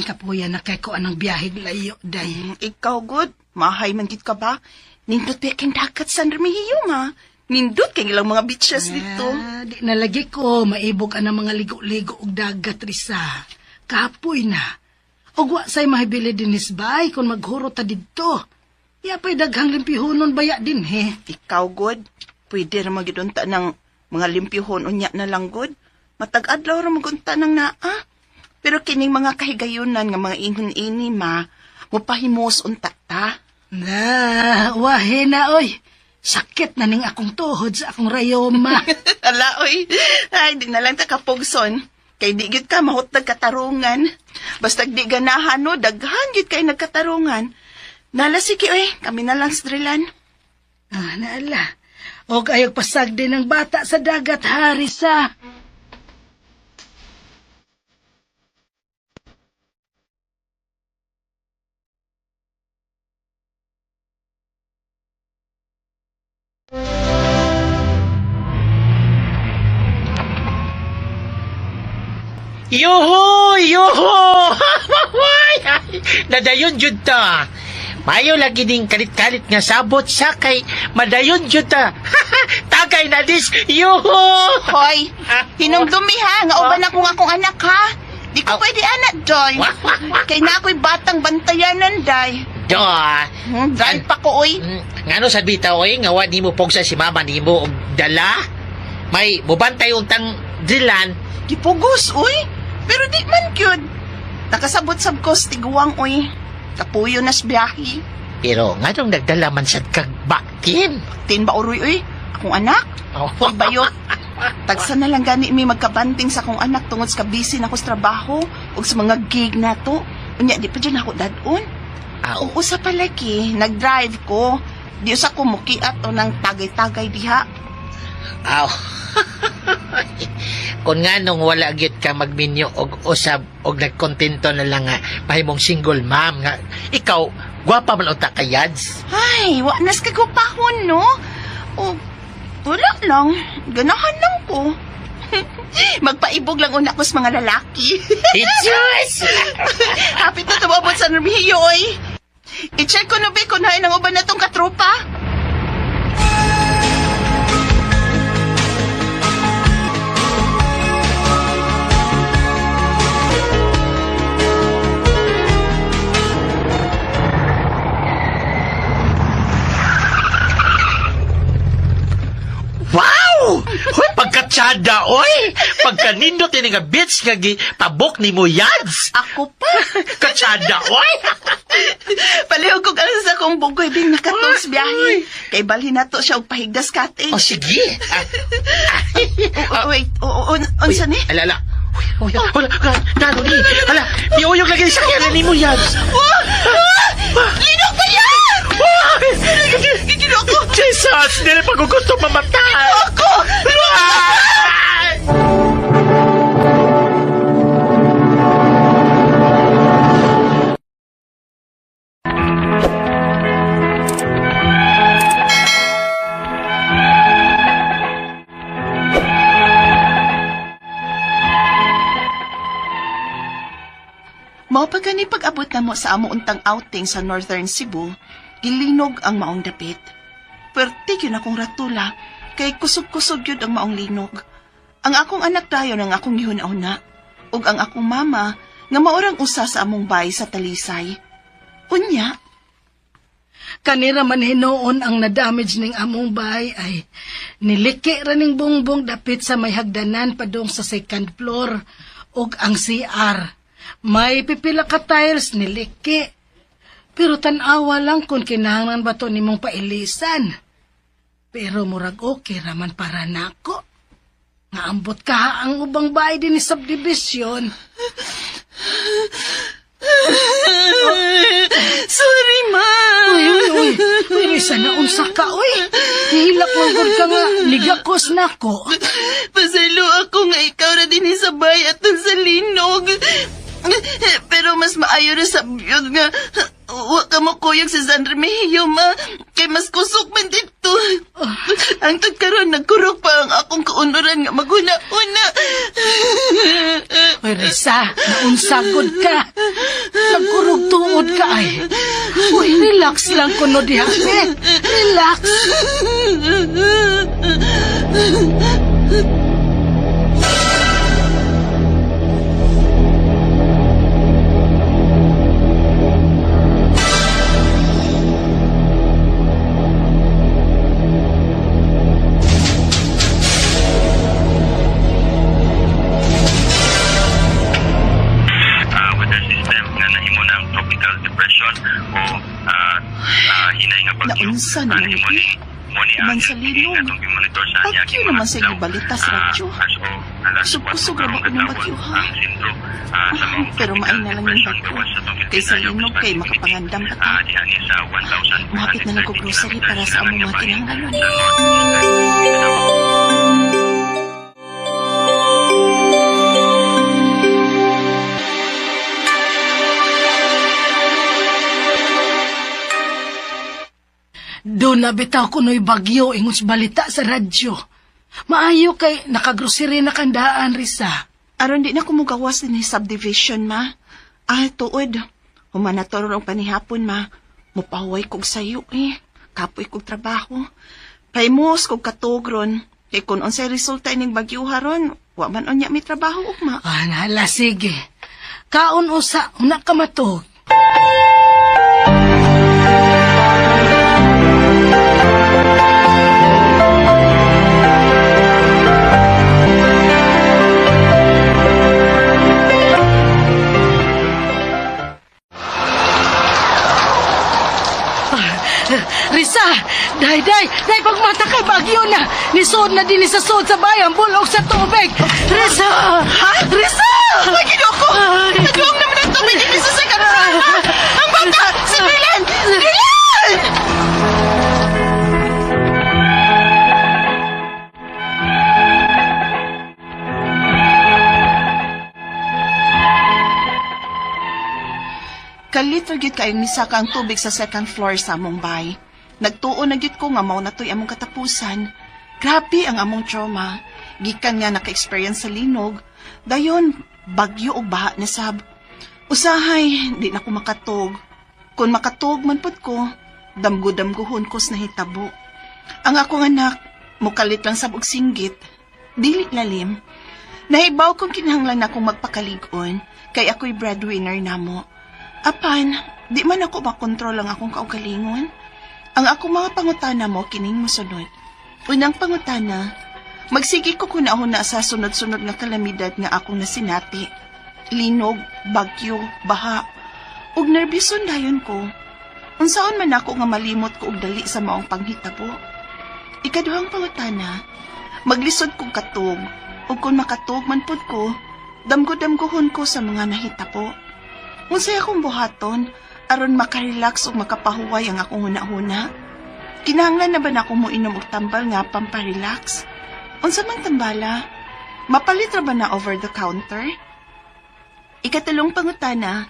Kapuya na kay ko anang biyahe layo, day. Ikaw, good. Mahay man gid ka ba? Nindot ba kang dagat San Remigio, ma? Nindot kay ilang mga beaches dito. Ah, di na lagi ko maibog ang mga ligo-ligo og dagat, Risa. Kapoy na. Og wa say mahibili dinis bay kung maghuro ta didto. Yapay daghang limpihonon baya din he. Ikaw, good. Pwede ra magidunta ng mga limpyuhon unya na lang, good. Matag-adlaw ra magunta ng naa. Pero kining mga kahigayunan nga mga ingon ini, ma, mupahimos unta ta. Na, wahe na oy. Sakit na ning akong tuhod sa akong rayoma. Ala, oy. Ay, di na lang ta kapugson. Kay di gyud ka mahutag katarungan. Basta di ganahan, no, daghan gyud kay nagkatarungan. Nala, sige, oy. Kami na lang sdrilan. Ah, naala. Og ayog pasag din ang bata sa dagat, Harisa. Yuhu! Yuhu! Nadayon jud ta. Mayo lagi ding kalit-kalit nga sabot sa kay madayon jud ta. Tagay na dis. Yuhu! Hoy, hinumdumi ha, nga uban ako nga akong anak ha. Di ko pwede anak, Joy. Kay na ako'y batang bantayanan, day. Do. Drive pa ko, oy. Ngano sa bitaw oy nga wa nimo pugsa si mama nimo og dala? May mubantay untang dilan. Gipugos, oy. Pero di man gyud. Nakasabot sab ko sa tiguang, oy. Kapuyo nas biyahe. Pero nganong nagdala man sad kag baktin? Tin ba uroy, oy? Akong anak? Oh. Uy, bayot. Tagsa na lang gani mi magkabanting sa akong anak tungod sa kabisi na ko sa trabaho ug sa mga gig nato. Unya di pa dyan ako dadon. Aw. Oo sa palagi, nag-drive ko. Di usa ko mukiat o nang tagay-tagay diha. Aw. Kung nga nung wala gyud ka magminyo og usab og nagkontento na lang nga mahimong single mom nga ikaw gwapa man unta ka yads. Ay, wa nas kagupahon, no? O, wala lang. Ganahan lang ko. Magpaibog lang una ko sa mga lalaki. Jesus! Happy na tumabot sa Remigio, oy. I-check ko na ba kung hain ang uban na tong katropa. Wow! Hoy, pagkatsada, oy! Pagkanindot ini nga bitch nga gi pabok ni mo yads. Ako pa. Katsada, oy! Palihog kog alas sa akong bugoy din nakatong sa biyahe. Kay balhin na to siya og pahigdas cottage. Oh, sige. Oh, wait, unsa ni? Ala, ala. Uy, uy, wala, nano ni? Ala, miuyog lagi sa kaya ni mo yads. Linog ba yan? Gigilo ko! Jesus! Dili pa ko gusto mamatay! Ako! Mao pa gani pag-abot na mo sa amo untang outing sa Northern Cebu, gilinog ang maong dapit. Perti yun akong ratula, kay kusog-kusog yun ang maong linog. Ang akong anak dayon ang akong gihuna-una, ug ang akong mama nga maorang usa sa among bay sa Talisay. Unya, Kanira man hinuon ang na-damage ning among bahay ay niliki ra ning bongbong dapit sa may hagdanan padung sa second floor ug ang CR. May pipila ka tiles niliki. Pero tan-awa lang kung kinahanglan ba to nimong pailisan. Pero murag okay raman para nako. Nga ambot ka ang ubang bahay din ni subdivision. Sorry, ma. Uy, uy, uy. Uy, Risa, naunsa ka, uy. Nagkahilak man gud ka nga, nigakos nako. Pasaylo ako nga ikaw ra din sa bay atol sa linog. Pero mas maayo ra sa yun nga wa ka mo kuyog sa San Remigio, ma. Kay mas kusog man dito. Hangtod karon nagkurog pa ang akong kaunuran nga maghuna-una. Oy, Risa, naunsagod ka. Nagkurog tuod ka ay. Uy, relax lang kuno diha. Eh, relax. Weather system nga nahimo ng tropical depression o hinay nga bagyo. Naunsa naman Nahimo eh. mo ni ang Man sa linog. atong gimonitor sa niya Bagyo naman sa balita sa radyo. Kusog-kusog ra ba ko ng bagyo ha? Pero maay na lang yung bagyo. Kay sa linog kay makapangandam pa ta. Muhapit na lang ko grocery para sa among mga kinahanglanon. Doon na bitaw kuno'y bagyo ingon sa balita sa radyo. Maayo kay nakagrocery na kandaan, Risa. Aron di na kumugawas din subdivision, ma. Ah, tuod. Humanatoro ang panihapon, ma. Mupahuway kog sayo, eh. Kapoy kog trabaho. Paimos kog katugron. Kay kung unsay resulta ining bagyo haron, wa man unya may trabaho ugma. Ah, nala, sige. Kaon usa, una ka matug. Risa, day, day, day, pagmata kay bagyo na. Nisod na din sa sod sa bayan, bulok sa tubig. Risa! Ha? Risa! Ay, ginoo ko! Nagluong naman ang tubig din sa second floor, ma! Ang bata! Si Dylan! Dylan! Kalit ra gyud kayong misaka ang tubig sa second floor sa among bay. Nagtuo na gyud ko nga mao na to'y among katapusan. Grabe ang among trauma. Gikan nga naka-experience sa linog. Dayon, bagyo og baha na sab. Usahay, di na ko makatog. Kung makatog man pud ko, damgo-damgohon ko sa nahitabo. Ang akong anak, mukalit lang sab og singgit. Dili lalim. Nahibaw kong kinahanglan akong magpakalig-on, kay ako'y breadwinner namo. Apan, di man ako makontrol ang akong kaugalingon. Ang akong mga pangutana mo kining mosunod. Unang pangutana, magsige ko kuna-huna sa sunod-sunod nga kalamidad nga akong nasinati. Linog, bagyo, baha. Ug nerbyuson dayon ko. Unsaon man ako nga malimot ko og dali sa maong panghitabo. Ikaduhang pangutana, maglisod kog katog ug kun makatog man pud ko, damgo-damgohon ko sa mga nahitabo. Unsay akong buhaton aron makarelax ug makapahuway ang akong hunahuna? Kinahanglan na ba na akong moinom og tambal nga pamparelax? Unsa man tambala? Mapalit ra ba na over the counter? Ikatalong pangutana,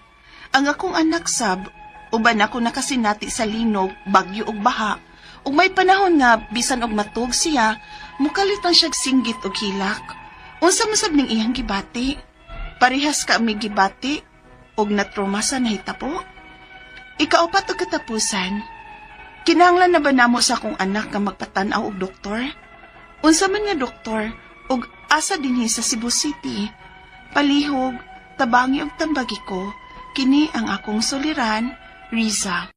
ang akong anak sab, uban ako nakasinati sa linog, bagyo ug baha. Ug may panahon nga bisan og matug siya, mukalit lang siyag singgit og hilak. Unsa man sab ning iyang gibati? Parehas ka mi gibati og natroma sa nahitabo? Ikaupat og katapusan, kinahanglan na ba namo sa akong anak nga magpatan-aw og doktor? Unsa man nga doktor ug asa dinhi sa Cebu City? Palihog, tabangi og tambagi ko, kini ang akong suliran, Riza.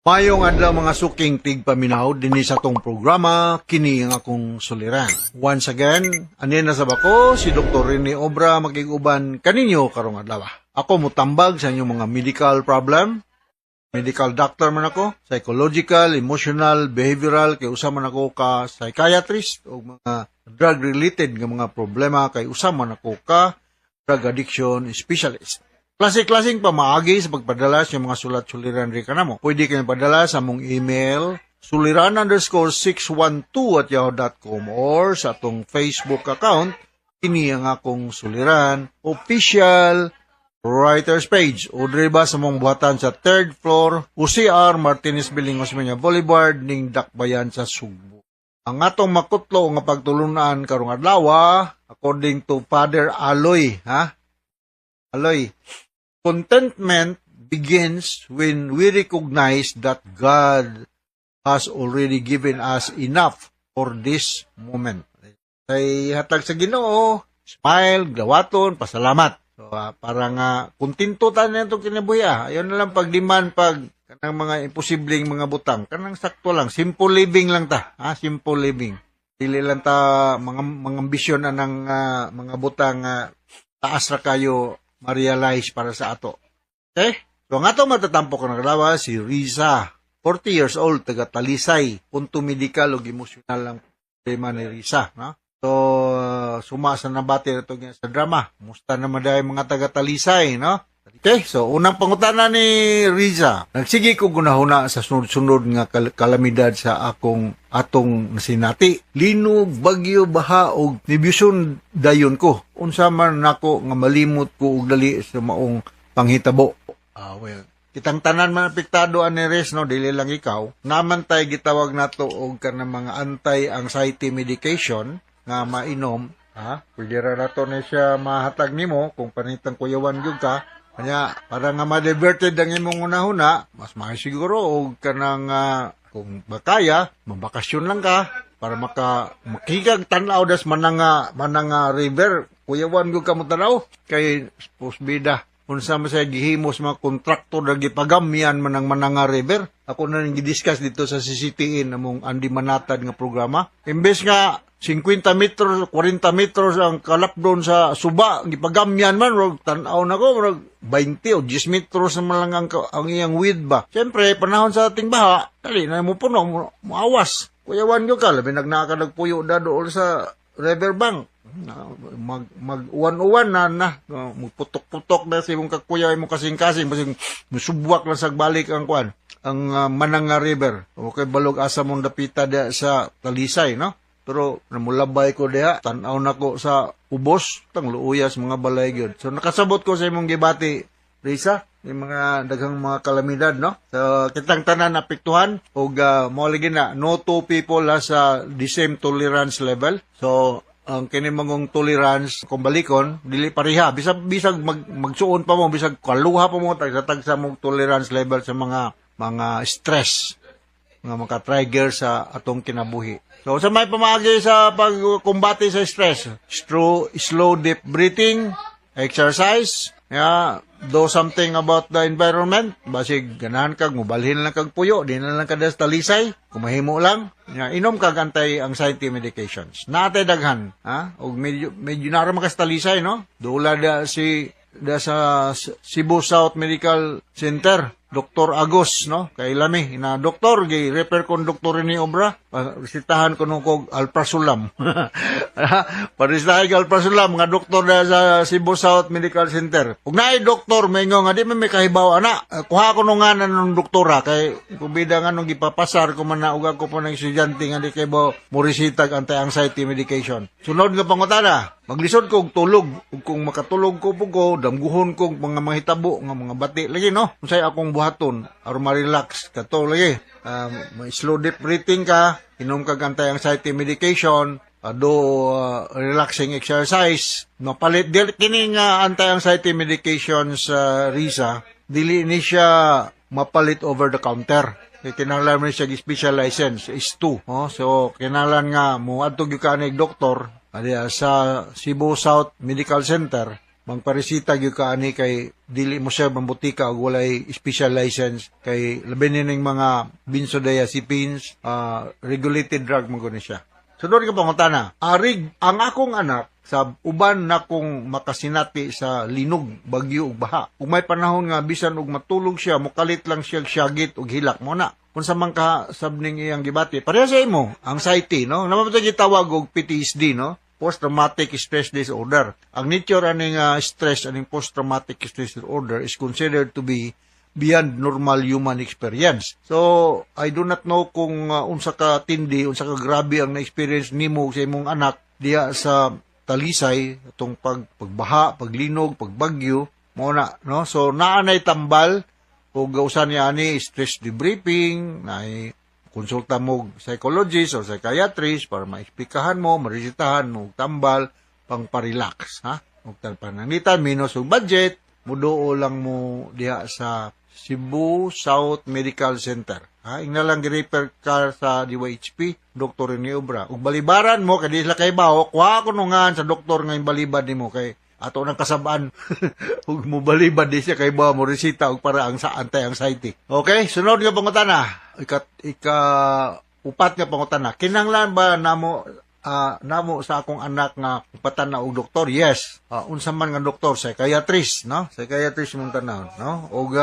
Mayong adlaw mga suking tigpaminaw dinhi sa tong programa kini ang akong suliran. Once again, ani na sa bako si Dr. Rene Obra makig-uban kaninyo karong adlaw. Ako mutambag sa inyong mga medical problem. Medical doctor man ako, psychological, emotional, behavioral, kay usa man ako ka psychiatrist o mga drug related nga mga problema kay usa man ako ka drug addiction specialist. Klase-klaseng pamaagi sa pagpadala sa mga sulat-suliran rin kanamo. Pwede kayo padala sa among email suliran_612@yahoo.com or sa atong Facebook account, kini ang akong suliran official writers page, o diri ba sa mong buhatan sa third floor, UCR Martinez Building, Osmeña Boulevard, ning Dakbayan sa Sugbo. Ang atong makutlo nga pagtulunan karong adlaw, according to Father Aloy, ha? Aloy, contentment begins when we recognize that God has already given us enough for this moment. Kay hatag sa Ginoo, smile, gawaton, pasalamat. So, para nga kontento ta na itong kinabuhi. Ayaw na lang pagdiman pag kanang mga imposibleng mga butang. Kanang sakto lang, simple living lang ta, ha? Simple living. Dili lang ta mga ambisyon anang mga butang taas ra kayo ma-realize para sa ato. Okay? So ang ato matatampo ko adlaw si Riza, 40 years old, taga Talisay, punto medical ug emosyonal ang problema ni Riza, no? So, suma sa nabati na ito sa drama. Musta naman dahil mga taga Talisay, no? Okay, so unang pangutana ni Riza. Nagsige ko gunahuna sa sunod-sunod nga kalamidad sa akong atong nasinati. Linog, bagyo, baha og nibiyuson dayon ko. Unsa man nako nga malimot ko og dali sa maong panghitabo? Ah, well, kitang tanan man apektado ani Riz, no, dili lang ikaw. Naman tay gitawag nato og kanang mga anti-anxiety medication nga mainom, ha? Pwede ra nato ni siya mahatag nimo kung panitang kuyawan gyud ka. Kanya, para nga ma-diverted ang imong hunahuna, mas maayo siguro og kanang kung makaya, mabakasyon lang ka para maka makigag tan-aw das Mananga River. Kuyawan gyud ka mo tan-aw kay suppose bida unsa man sa gihimos mga kontraktor na gipagamyan man ang Mananga River. Ako na ning gidiscuss dito sa CCTN among Andy Manatad nga programa. Imbes nga 50 metros, 40 metros ang kalapdon sa suba, gipagamyan man, rog tan-aw na ko, rog 20 o 10 metros naman lang ang iyang width ba. Siyempre, panahon sa ating baha, dali na mo puno, mo awas. Kuyawan ko ka, labi nagnaka nagpuyo da dool sa riverbank. Na, mag mag uwan-uwan na na muputok-putok na sa imong kakuyaw, imong kasing-kasing, basig musubwak lang sa balik ang kuan, ang Mananga River. Okay, balog asa mong dapita da sa Talisay, no? Pero namulabay ko diha, tan-aw na ko sa ubos, tang luuyas mga balay gyud. So nakasabot ko sa imong gibati, Risa, yung mga daghang mga kalamidad, no? So kitang tanan apektuhan og mao lagi na no two people has the same tolerance level. So ang kini mangong tolerance kung balikon dili pareha, bisag bisag magsuon pa mo, bisag kaluha pa mo, tagsa-tagsa mong tolerance level sa mga stress nga maka-trigger sa atong kinabuhi. So sa may pamaagi sa pagkumbate sa stress, slow, slow deep breathing, exercise, yeah, do something about the environment, basig ganahan kag mubalhin lang kag puyo, di na lang ka sa Talisay, kumahimo lang, yeah, inom kag anti-anxiety medications. Naatay daghan, ha? Og medyo medyo nara makas Talisay, no? Dula da si da sa Cebu South Medical Center, Dr. Agos, no? Kay lami ina doktor, gi refer kon doktor ni Obra, resetahan ko nung kog alprazolam. Paresetahan kog alprazolam nga doktor na sa Cebu South Medical Center. Ug naay doktor maingon nga di man may kahibaw ana, kuha ko nung ngalan ng doktora kay kubida nga nung gipapasar ko man na ug ako po ng estudyante nga di kay mo moresitag anti-anxiety medication. Sunod nga pangutana, maglisod ko og tulog ug kung makatulog ko po ko, damguhon ko mga mahitabo nga mga bati lagi, no? Unsay akong buhaton aron ma-relax kato lagi? Slow deep breathing ka, inom kag anti-anxiety medication, do relaxing exercise, no? Palit dili kini nga anti-anxiety medications sa Risa, dili ni siya mapalit over the counter kay kinahanglan mo siya special license is 2, oh. So kinahanglan nga mo adto gyud ka ni doktor adiya sa Cebu South Medical Center, magparesita gyud ka ani kay dili mo siya mambutika og walay special license kay labi ni ning mga benzodiazepines, regulated drug man gud ni siya. So doon ka pangutana, arig ang akong anak sa uban na kong makasinati sa linog, bagyo ug baha. Ug may panahon nga bisan og matulog siya, mokalit lang siya syagit ug hilak mo na. Kung sa man ka sabning iyang gibati. Pareha sa imo, anxiety, no? Naman ba gitawag og PTSD, no? Post-traumatic stress disorder. Ang nature aning stress, aning post-traumatic stress disorder is considered to be beyond normal human experience. So, I do not know kung unsa ka tindi, unsa ka grabe ang na-experience nimo sa imong anak diya sa Talisay, atong pagbaha, paglinog, pagbagyo, mao na, no? So, naa nay tambal ug usa niya ani stress debriefing, naay konsulta mo psychologist or psychiatrist para maesplikahan mo, maresetahan mo og tambal pang parelax, ha? Ug pananglitan minus og budget, muduo lang mo diha sa Cebu South Medical Center. Ha, ingna lang gi-refer ka sa DYHP, Dr. Rene Obra. Ug balibaran mo kay di sila kay baho, kuha ko nungan sa doktor nga balibad nimo kay ato nang kasabaan. Ug mo balibad di siya kay baho mo resita og para ang sa anti-anxiety. Okay, sunod nga pangutana. Ika upat nga pangutana. Kinahanglan ba namo namo sa akong anak nga patan-aw og doktor? Yes. Unsa man nga doktor, psychiatrist, no? Psychiatrist mong tan-aw, no? Og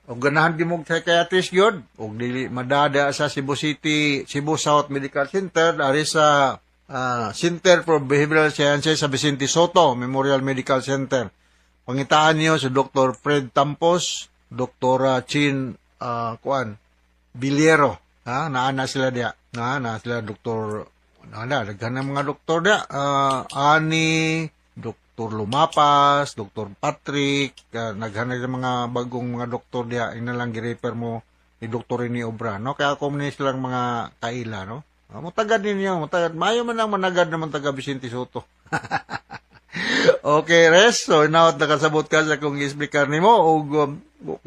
og ganahan gyud mo psychiatrist gyud og dili madada sa Cebu City, Cebu South Medical Center, ari sa Center for Behavioral Sciences sa Vicente Sotto Memorial Medical Center. Pangitaan niyo si Dr. Fred Tampos, Dr. Chin kuan Biliero, ha, naa na sila diya. Naa na sila Dr. Naa daghan ng mga doktor diya. Ani Dr. Lumapas, Dr. Patrick, naghanap ng mga bagong mga doktor diya, ina lang gi-refer mo ni Dr. Rene Obra, no? Kaya ako ni silang mga kaila, no? Mutagad ninyo, mutagad. Maayo man ang managad naman taga Vicente Sotto. Okay, res. So, inaot nakasabot ka sa kung i-explicar nimo og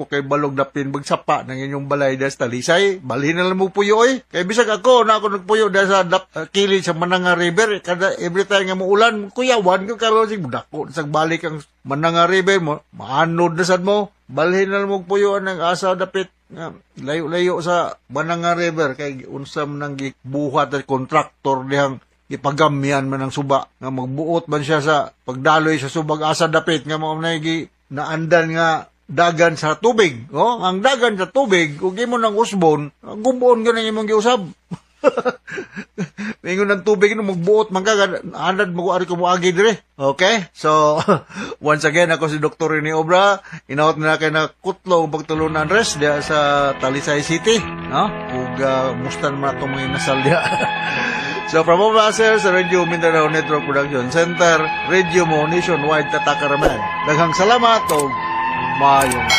kay balog dapin bagsapa ng inyong balay das Talisay, balhin na lang mo puyo oy. Kay bisag ako na ako nagpuyo da sa kilid sa Mananga River, kada every time nga muulan, kuyawan ko karon sig dako sag balik ang Mananga River mo, maanod na sad mo. Balhin na lang mo puyo ang asa dapit nga layo-layo sa Mananga River kay unsa man ang gibuhat at kontraktor dihang ipagamyan man ang suba nga magbuot man siya sa pagdaloy sa subag asa dapit nga mao na gi naandan nga dagan sa tubig, oh, ang dagan sa tubig ug imo nang usbon, gubuon gyud ang imong giusab. Ingon ng tubig no magbuot man ka anad mo ari ko moagi dire. Okay? So once again ako si Dr. Rene Obra, inaot na kay na kutlo ang pagtulunan res diha sa Talisay City, no? Ug musta naman atong mga inasal diha. So from all of us here sa Radio Mindanao Network Production Center, Radio Mo Nationwide Tatakaraman. Daghang salamat ug maayong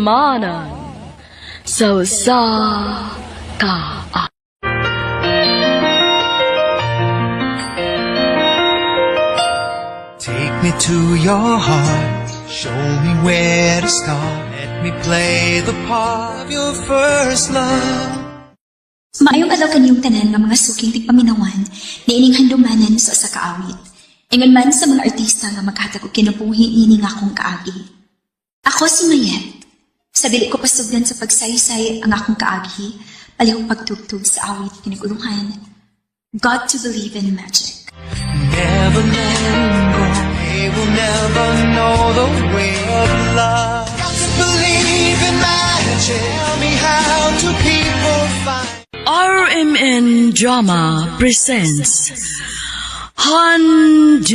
Handumanan sa usa ka Take me to your heart, show me where to start. Let me play the part of your first love. Maayong adlaw kaniyong tanan nga mga suking tigpaminawan, niining handumanan sa usa ka awit. Ingon man sa mga artista nga maghatag og kinabuhi niini nga akong kaagi. Ako si Mayet. Sa dili ko pasugdan sa pagsaysay ang akong kaagi, palihog pagtugtog sa awit kiniguluhan. Got to believe in magic. Never let go. They will never know the way of love. Got to believe in magic. Tell me how do people find RMN Drama presents Handumanan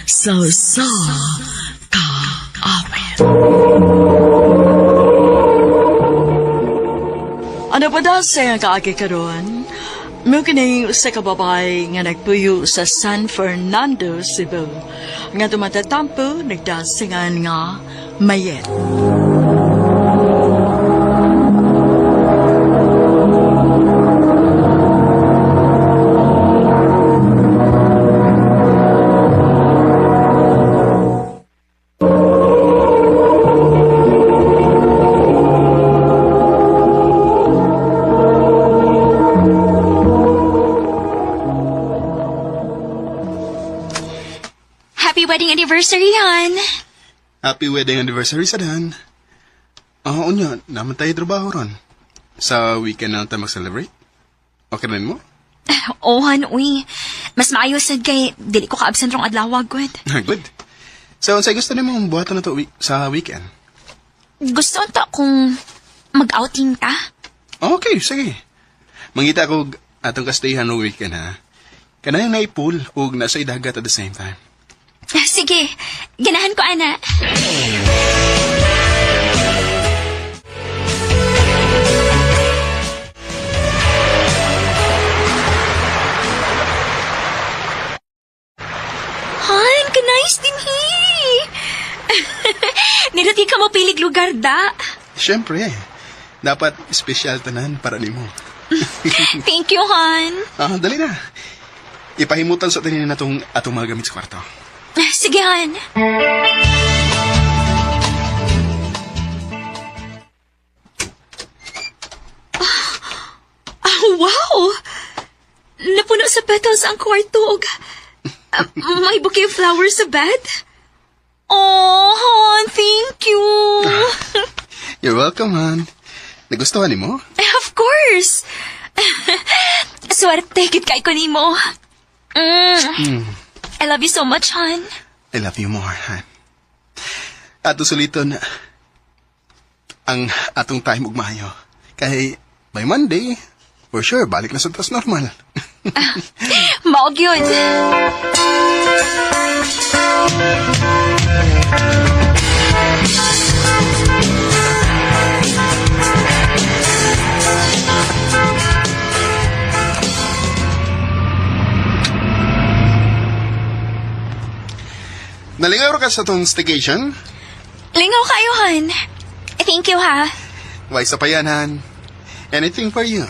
sa usa ka awit. Ano pa daw sa iyang kaagi karon? Mao kini usa ka babae nga nagpuyo sa San Fernando, Cebu. Nga tumatatampo, nagdasingan nga Mayet. Happy wedding anniversary, hon! Happy wedding anniversary sa Dan. Ah, unya, naman tayo trabaho ron. Sa weekend na tayo mag-celebrate. Okay rin mo? Oh, hon, uy. Mas maayo sad kay dili ko ka-absent rong adlaw gud. Good. So, unsay gusto nimo buhaton na to sa weekend? Gusto unta kung mag-outing ta. Okay, sige. Mangita ko atong kastayhan no weekend, ha? Kanang naipul ug nasa dagat at the same time. Sige, ganahan ko, ana. Han, ka-nice din he. Niluti ka mo pilig lugar da. Siyempre, dapat espesyal tanan para nimo. Thank you, Han. Ah, dali na. Ipahimutan sa tanin na tong atong mga gamit sa kwarto. Sige, Han. Ah, wow! Napuno sa petals ang kwarto. Og, may bouquet of flowers sa bed. Oh, Han, thank you. You're welcome, Han. Nagustuhan nimo? Of course. Swerte, gid kay ko nimo. Mm. I love you so much, Han. I love you more, Han. Ato suliton ang atong time ug maayo. Kay by Monday, for sure, balik na sa tas normal. Maog yun. Nalingaw ra ka sa tong staycation? Lingaw kayo, Han. Thank you, ha. Why sa pa yan, Han? Anything for you.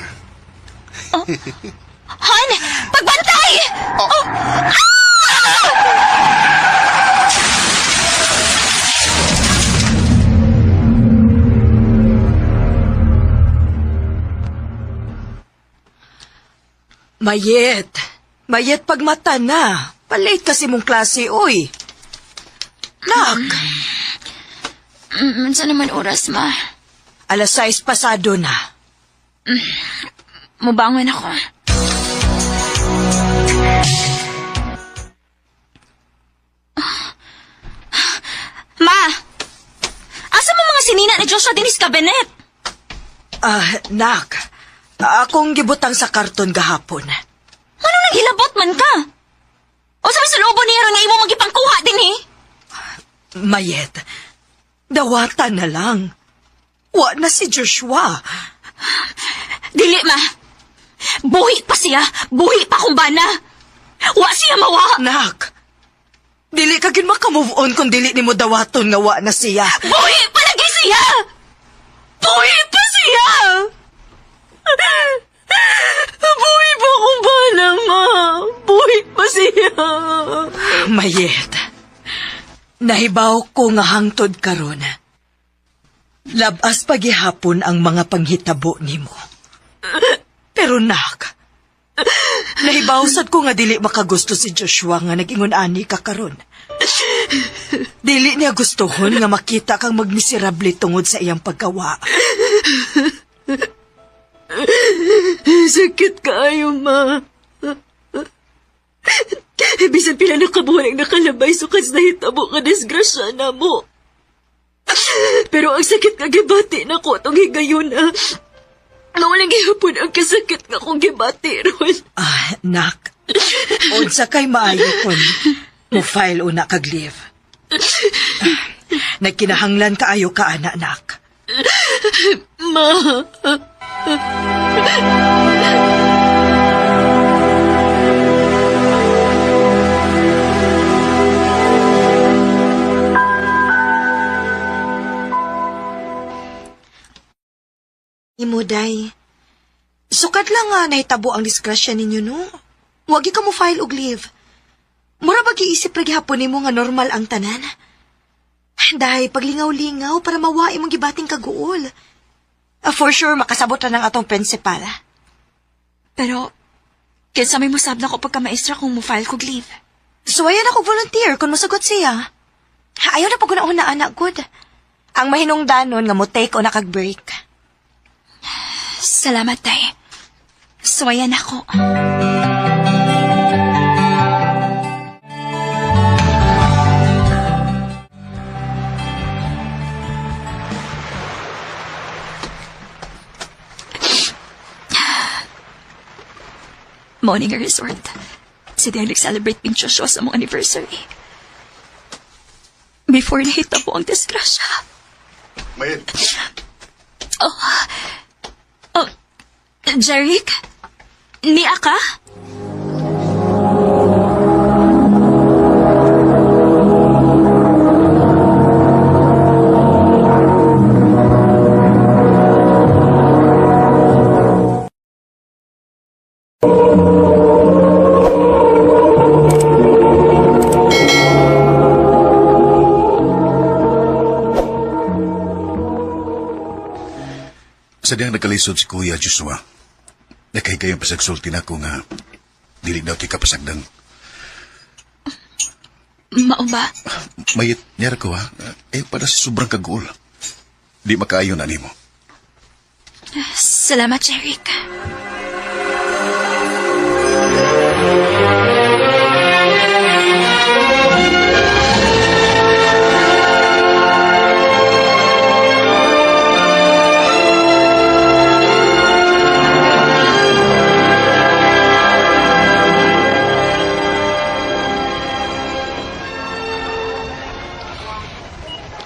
Han! Pagbantay! Oh! Ah! Mayet. Mayet pagmata na. Palate kasi mong klase, oy. Nak! Unsa naman oras, ma? 6:00 pasado na. Mubangon ako. Ma! Asa mo mga sinina ni Joshua dinis cabinet? Ah, nak. Akong gibutang sa karton gahapon. Ano nang hilabot man ka? O sabi sa loobo niya nga imo magipangkuha din eh? Mayet, dawatan na lang. Wa na si Joshua. Dili, ma. Buhi pa siya. Buhi pa kung bana. Wa siya mawa. Nak, dili ka gin makamove on kung dili nimo dawaton nga wa na siya. Buhi pa lagi siya! Buhi pa siya! Buhi pa kung bana, ma. Buhi pa siya. Mayet, nahibaw ko nga hangtod karon. Labas pagihapon ang mga panghitabo nimo. Pero nak, nahibaw sad ko nga dili makagusto si Joshua nga nag-ingon ani ka karon. Dili niya gustuhon nga makita kang magmiserable tungod sa iyang paggawa. Sakit kaayo, ma. Bisan pila na kabuhan ang nakalabay sukas nahitabo ka disgrasya na mo. Pero ang sakit nga gibati na ko atong higayon na. Nawalang gihapon ang kasakit nga akong gibati ron. Ah, nak. Unsa kay maayo kon mo file una kag leave. Nagkinahanglan kaayo ka ana, nak. Ma. Imo, day. Sukat lang nga nahitabo ang disgrasya ninyo, no? Wagi ka mo file og leave. Mura ba giisip ra gihapon nimo nga normal ang tanan? Dahil paglingaw-lingaw para mawa imong gibating kaguol. For sure, makasabot ra ng atong principal. Pero, kinsa may musab na ko pagka maestra kung mo-file kog leave. So, ayan ako volunteer kung mosagot siya. Ayaw na pag una anak, good. Ang mahinungdanon nga mo take o nakag-break. Salamat, tay. Suwayan ako. Mao ni nga resort. Sa diyang nag-celebrate ping Joshua sa among anniversary. Before nahitabo ang disgrasya. Mayet. Oh. Oh, Jeric? Niya ka? Sa diyang nagkalisod si Kuya Joshua, nakahigayong pasagsulti na ko nga dili daw ti kapasagdan. Mao ba? Mayit niyar ko ha, eh para sa sobrang kaguol. Di makaayon na nimo. Salamat, Jeric.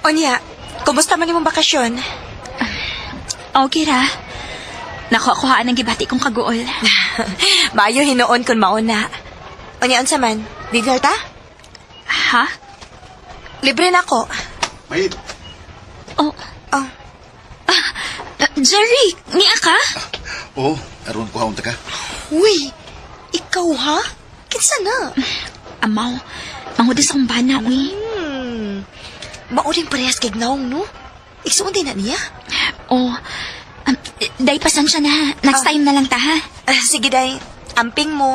Onya, kumusta man imong bakasyon? Okay ra. Nakuha-kuhaan ang gibati kong kaguol. Maayo hinuon kun mauna. Onya, unsa man? Dinner ta? Ha? Libre na ko. Mayit. Oh. Oh. Jerry, niya ka? Oo, aron ko haunta ka. Uy, ikaw ha? Kinsa na? Amaw, manghud sa akong bana, uy. Mauring parehas kay Gnaong, no? Igsuon din na niya? Oh, day, pasensya na. Next time na lang ta, ha? Sige, day. Amping mo.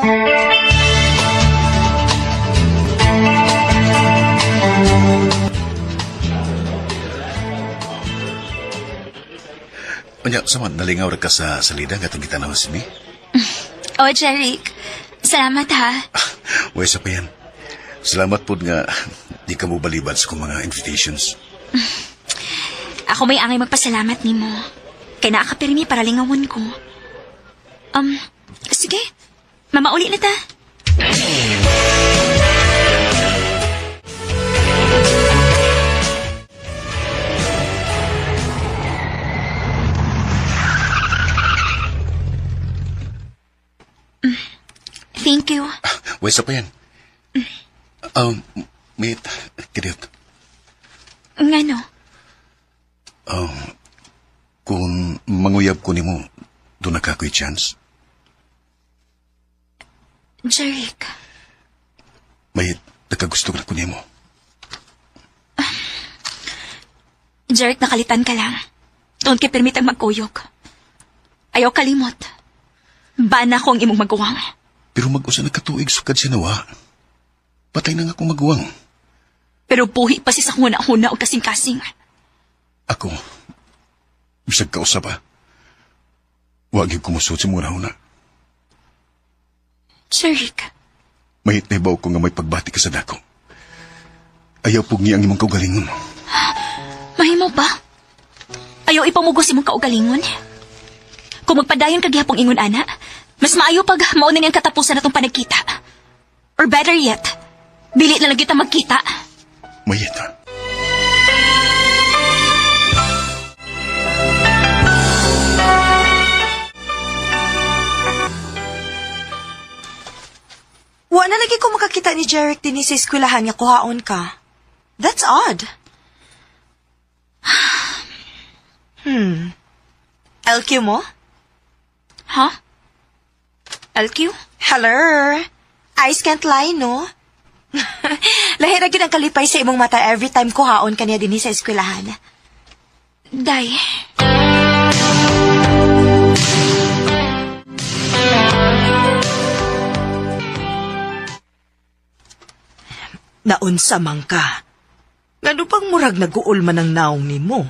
Unya, sama, nalingaw ra ka sa salida nga itong gitanaw si Mi. Oh, Jeric. Salamat, ha? Uy, sa pa yan. Salamat po nga di ka mo balibad sa kong mga invitations. Ako may angay magpasalamat nimo. Kay naakapirmi para lingawon ko. Sige. Mamauli na ta. Thank you. Uy, sa pa yan. Mate, kidiyot. Ngano? Kung manguyab ko nimo, doon na ka ko'y chance. Jeric. May nagkagusto na ko nimo. Jeric, nakalitan ka lang. Doon kay permitang magkuyog. Ayaw kalimot. Bana ko ang imong maguwang. Pero mag-usa na katuig sukad siya nawa. Patay na nga akong maguwang. Pero buhi pa si sa huna-huna o kasing-kasing. Ako, bisag kausap pa. Wag yung kumusot sa mga huna. Jeric. Mahit na ibaw ko nga may pagbati ka sa dako. Ayaw pug niya ang imong kaugalingon. Mahimo ba? Ayaw ipamugos imong kaugalingon? Kung magpadayon ka gihapong ingon, ana, mas maayo pag mauna niyang katapusan na tong panagkita. Or better yet, bili na lang kita magkita. Mayet, ha? Wa na lagi ko makakita ni Jeric din sa eskwelahan nga kuhaon ka. That's odd. LQ mo? Huh? LQ? Hello. Eyes can't lie, no? Lahi ra gyud ang kalipay sa imong mata every time kuhaon kaniya dinhi sa eskwelahan. Day. Naunsa man ka. Ngano pang murag naguol man ang naong nimo?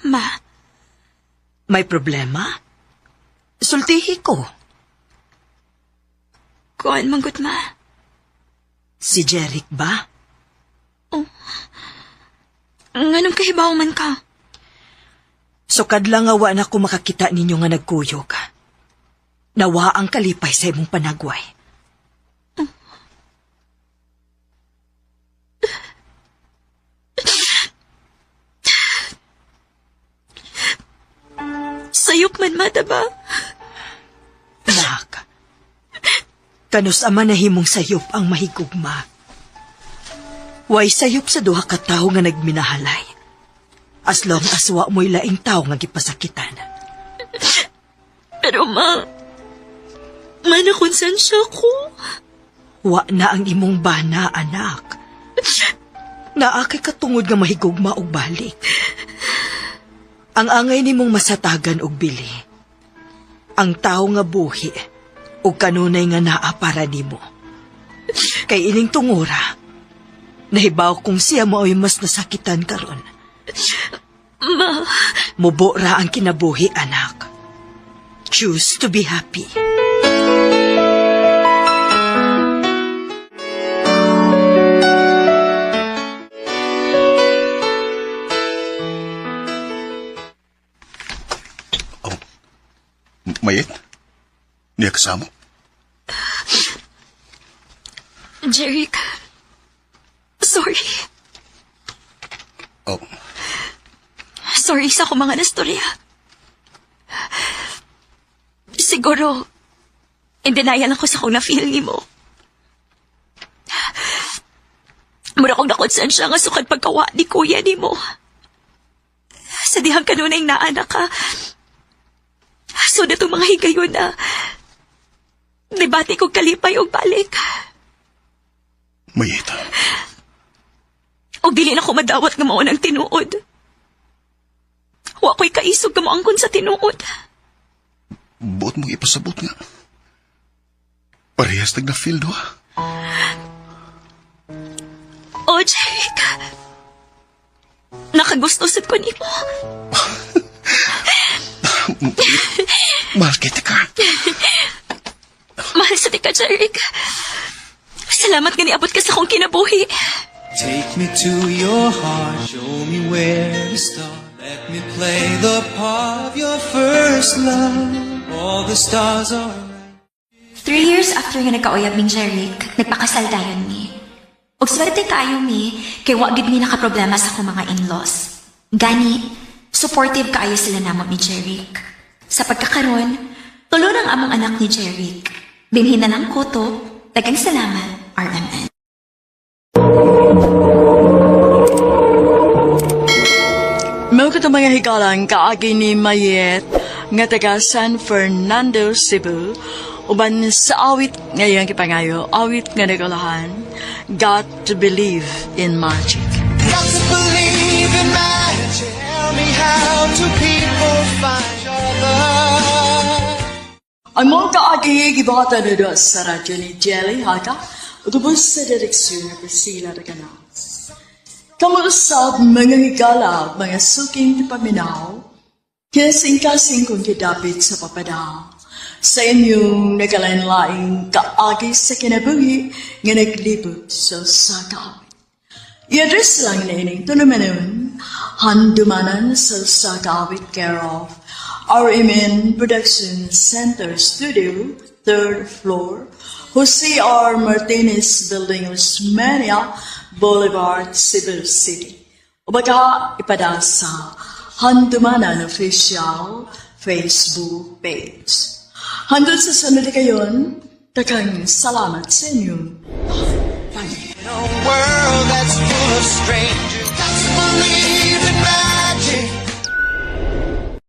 Ma. May problema? Sultihi ko. Kuan manggut, ma. Si Jeric ba? Oh. Nganong kahibaw man ka? Sukad lang nga wa na ko makakita ninyo nga nagkuyog. Nawa ang kalipay sa imong panagway. Sayop man, mata ba? Nak, kanus ama nahimong sayop ang mahigugma. Way sayop sa duha ka tawo nga nagminahalay. As long as wa mo'y laing tawo nga gipasakitan. Pero ma, manakonsensya ko. Wa na ang imong bana, anak. Naa kay katungod nga mahigugma og balik. Ang angay nimong masatagan og bili. Ang tawo nga buhi og kanunay nga naa para nimo. Kay ining tungura, nahibaw kung siya mao'y mas nasakitan karon. Ma, Mubo ra ang kinabuhi, anak. Choose to be happy. Mayet? Niya kasama? Jeric, sorry. Oh. Sorry sa akong mga nastorya. Siguro, in denial ako sa kung na-feel ni mo. Mura kong nakonsensya nga sukad pagkawa ni kuya ni mo. Sa dihang kanunay naanak ka. So na itong mga higayon na debate kong kalipay og balik. Mayet. O dili na ko madawat nga mao ng tinuod. Wa ko'y kaisog nga moangkon sa tinuod. Buot mong ipasabot nga. Parehas tag na-feel do. Oh, Jake. Nakagusto sad ko nimo. Mahal kita ka. Mahal sa ka, Jeric. Salamat nga niabot ka sa akong kinabuhi. Take me to your heart, show me where to start. Let me play the part of your first love. All the stars are 3 years after nga nagkauyab ming Jeric, nagpakasal dayon mi. Ug swerte kaayo mi, kay wa gid mi nakaproblema sa akong mga in-laws. Gani, supportive kaayo sila namo ni Jeric. Sa pagkakaron, tulo ng among anak ni Jeric. Dinhi na lang ko to. Daghang salamat, RMN. Mao kato mga higalang kaagi ni Mayet nga taga San Fernando, Cebu, uban sa awit ngayong kipangayo, awit nga nagulahan, Got to Believe in Magic. Got to believe in magic. Tell me how do people find each other? Ang mga kaagi gibata na sa radyo ni Jelly Haga, utubos sa direksyon ni Priscilla Reganas. Kamuusap mga higala, mga suking tipaminaw, kasing-kasing kong kidapit sa papada. Sa inyong nagalain-laing kaagi sa kinabuhi nga naglibot sa sakaawit. I-address lang na ining tulumanon, handumanan sa Sakaawit care of RMN Production Center Studio, third floor, Jose R. Martinez Building, Osmeña Boulevard, Cebu City. O baka ipada sa Handumanan Official Facebook page. Hanggang sa sunod kayon, daghang salamat sa inyong In a world that's full of strangers.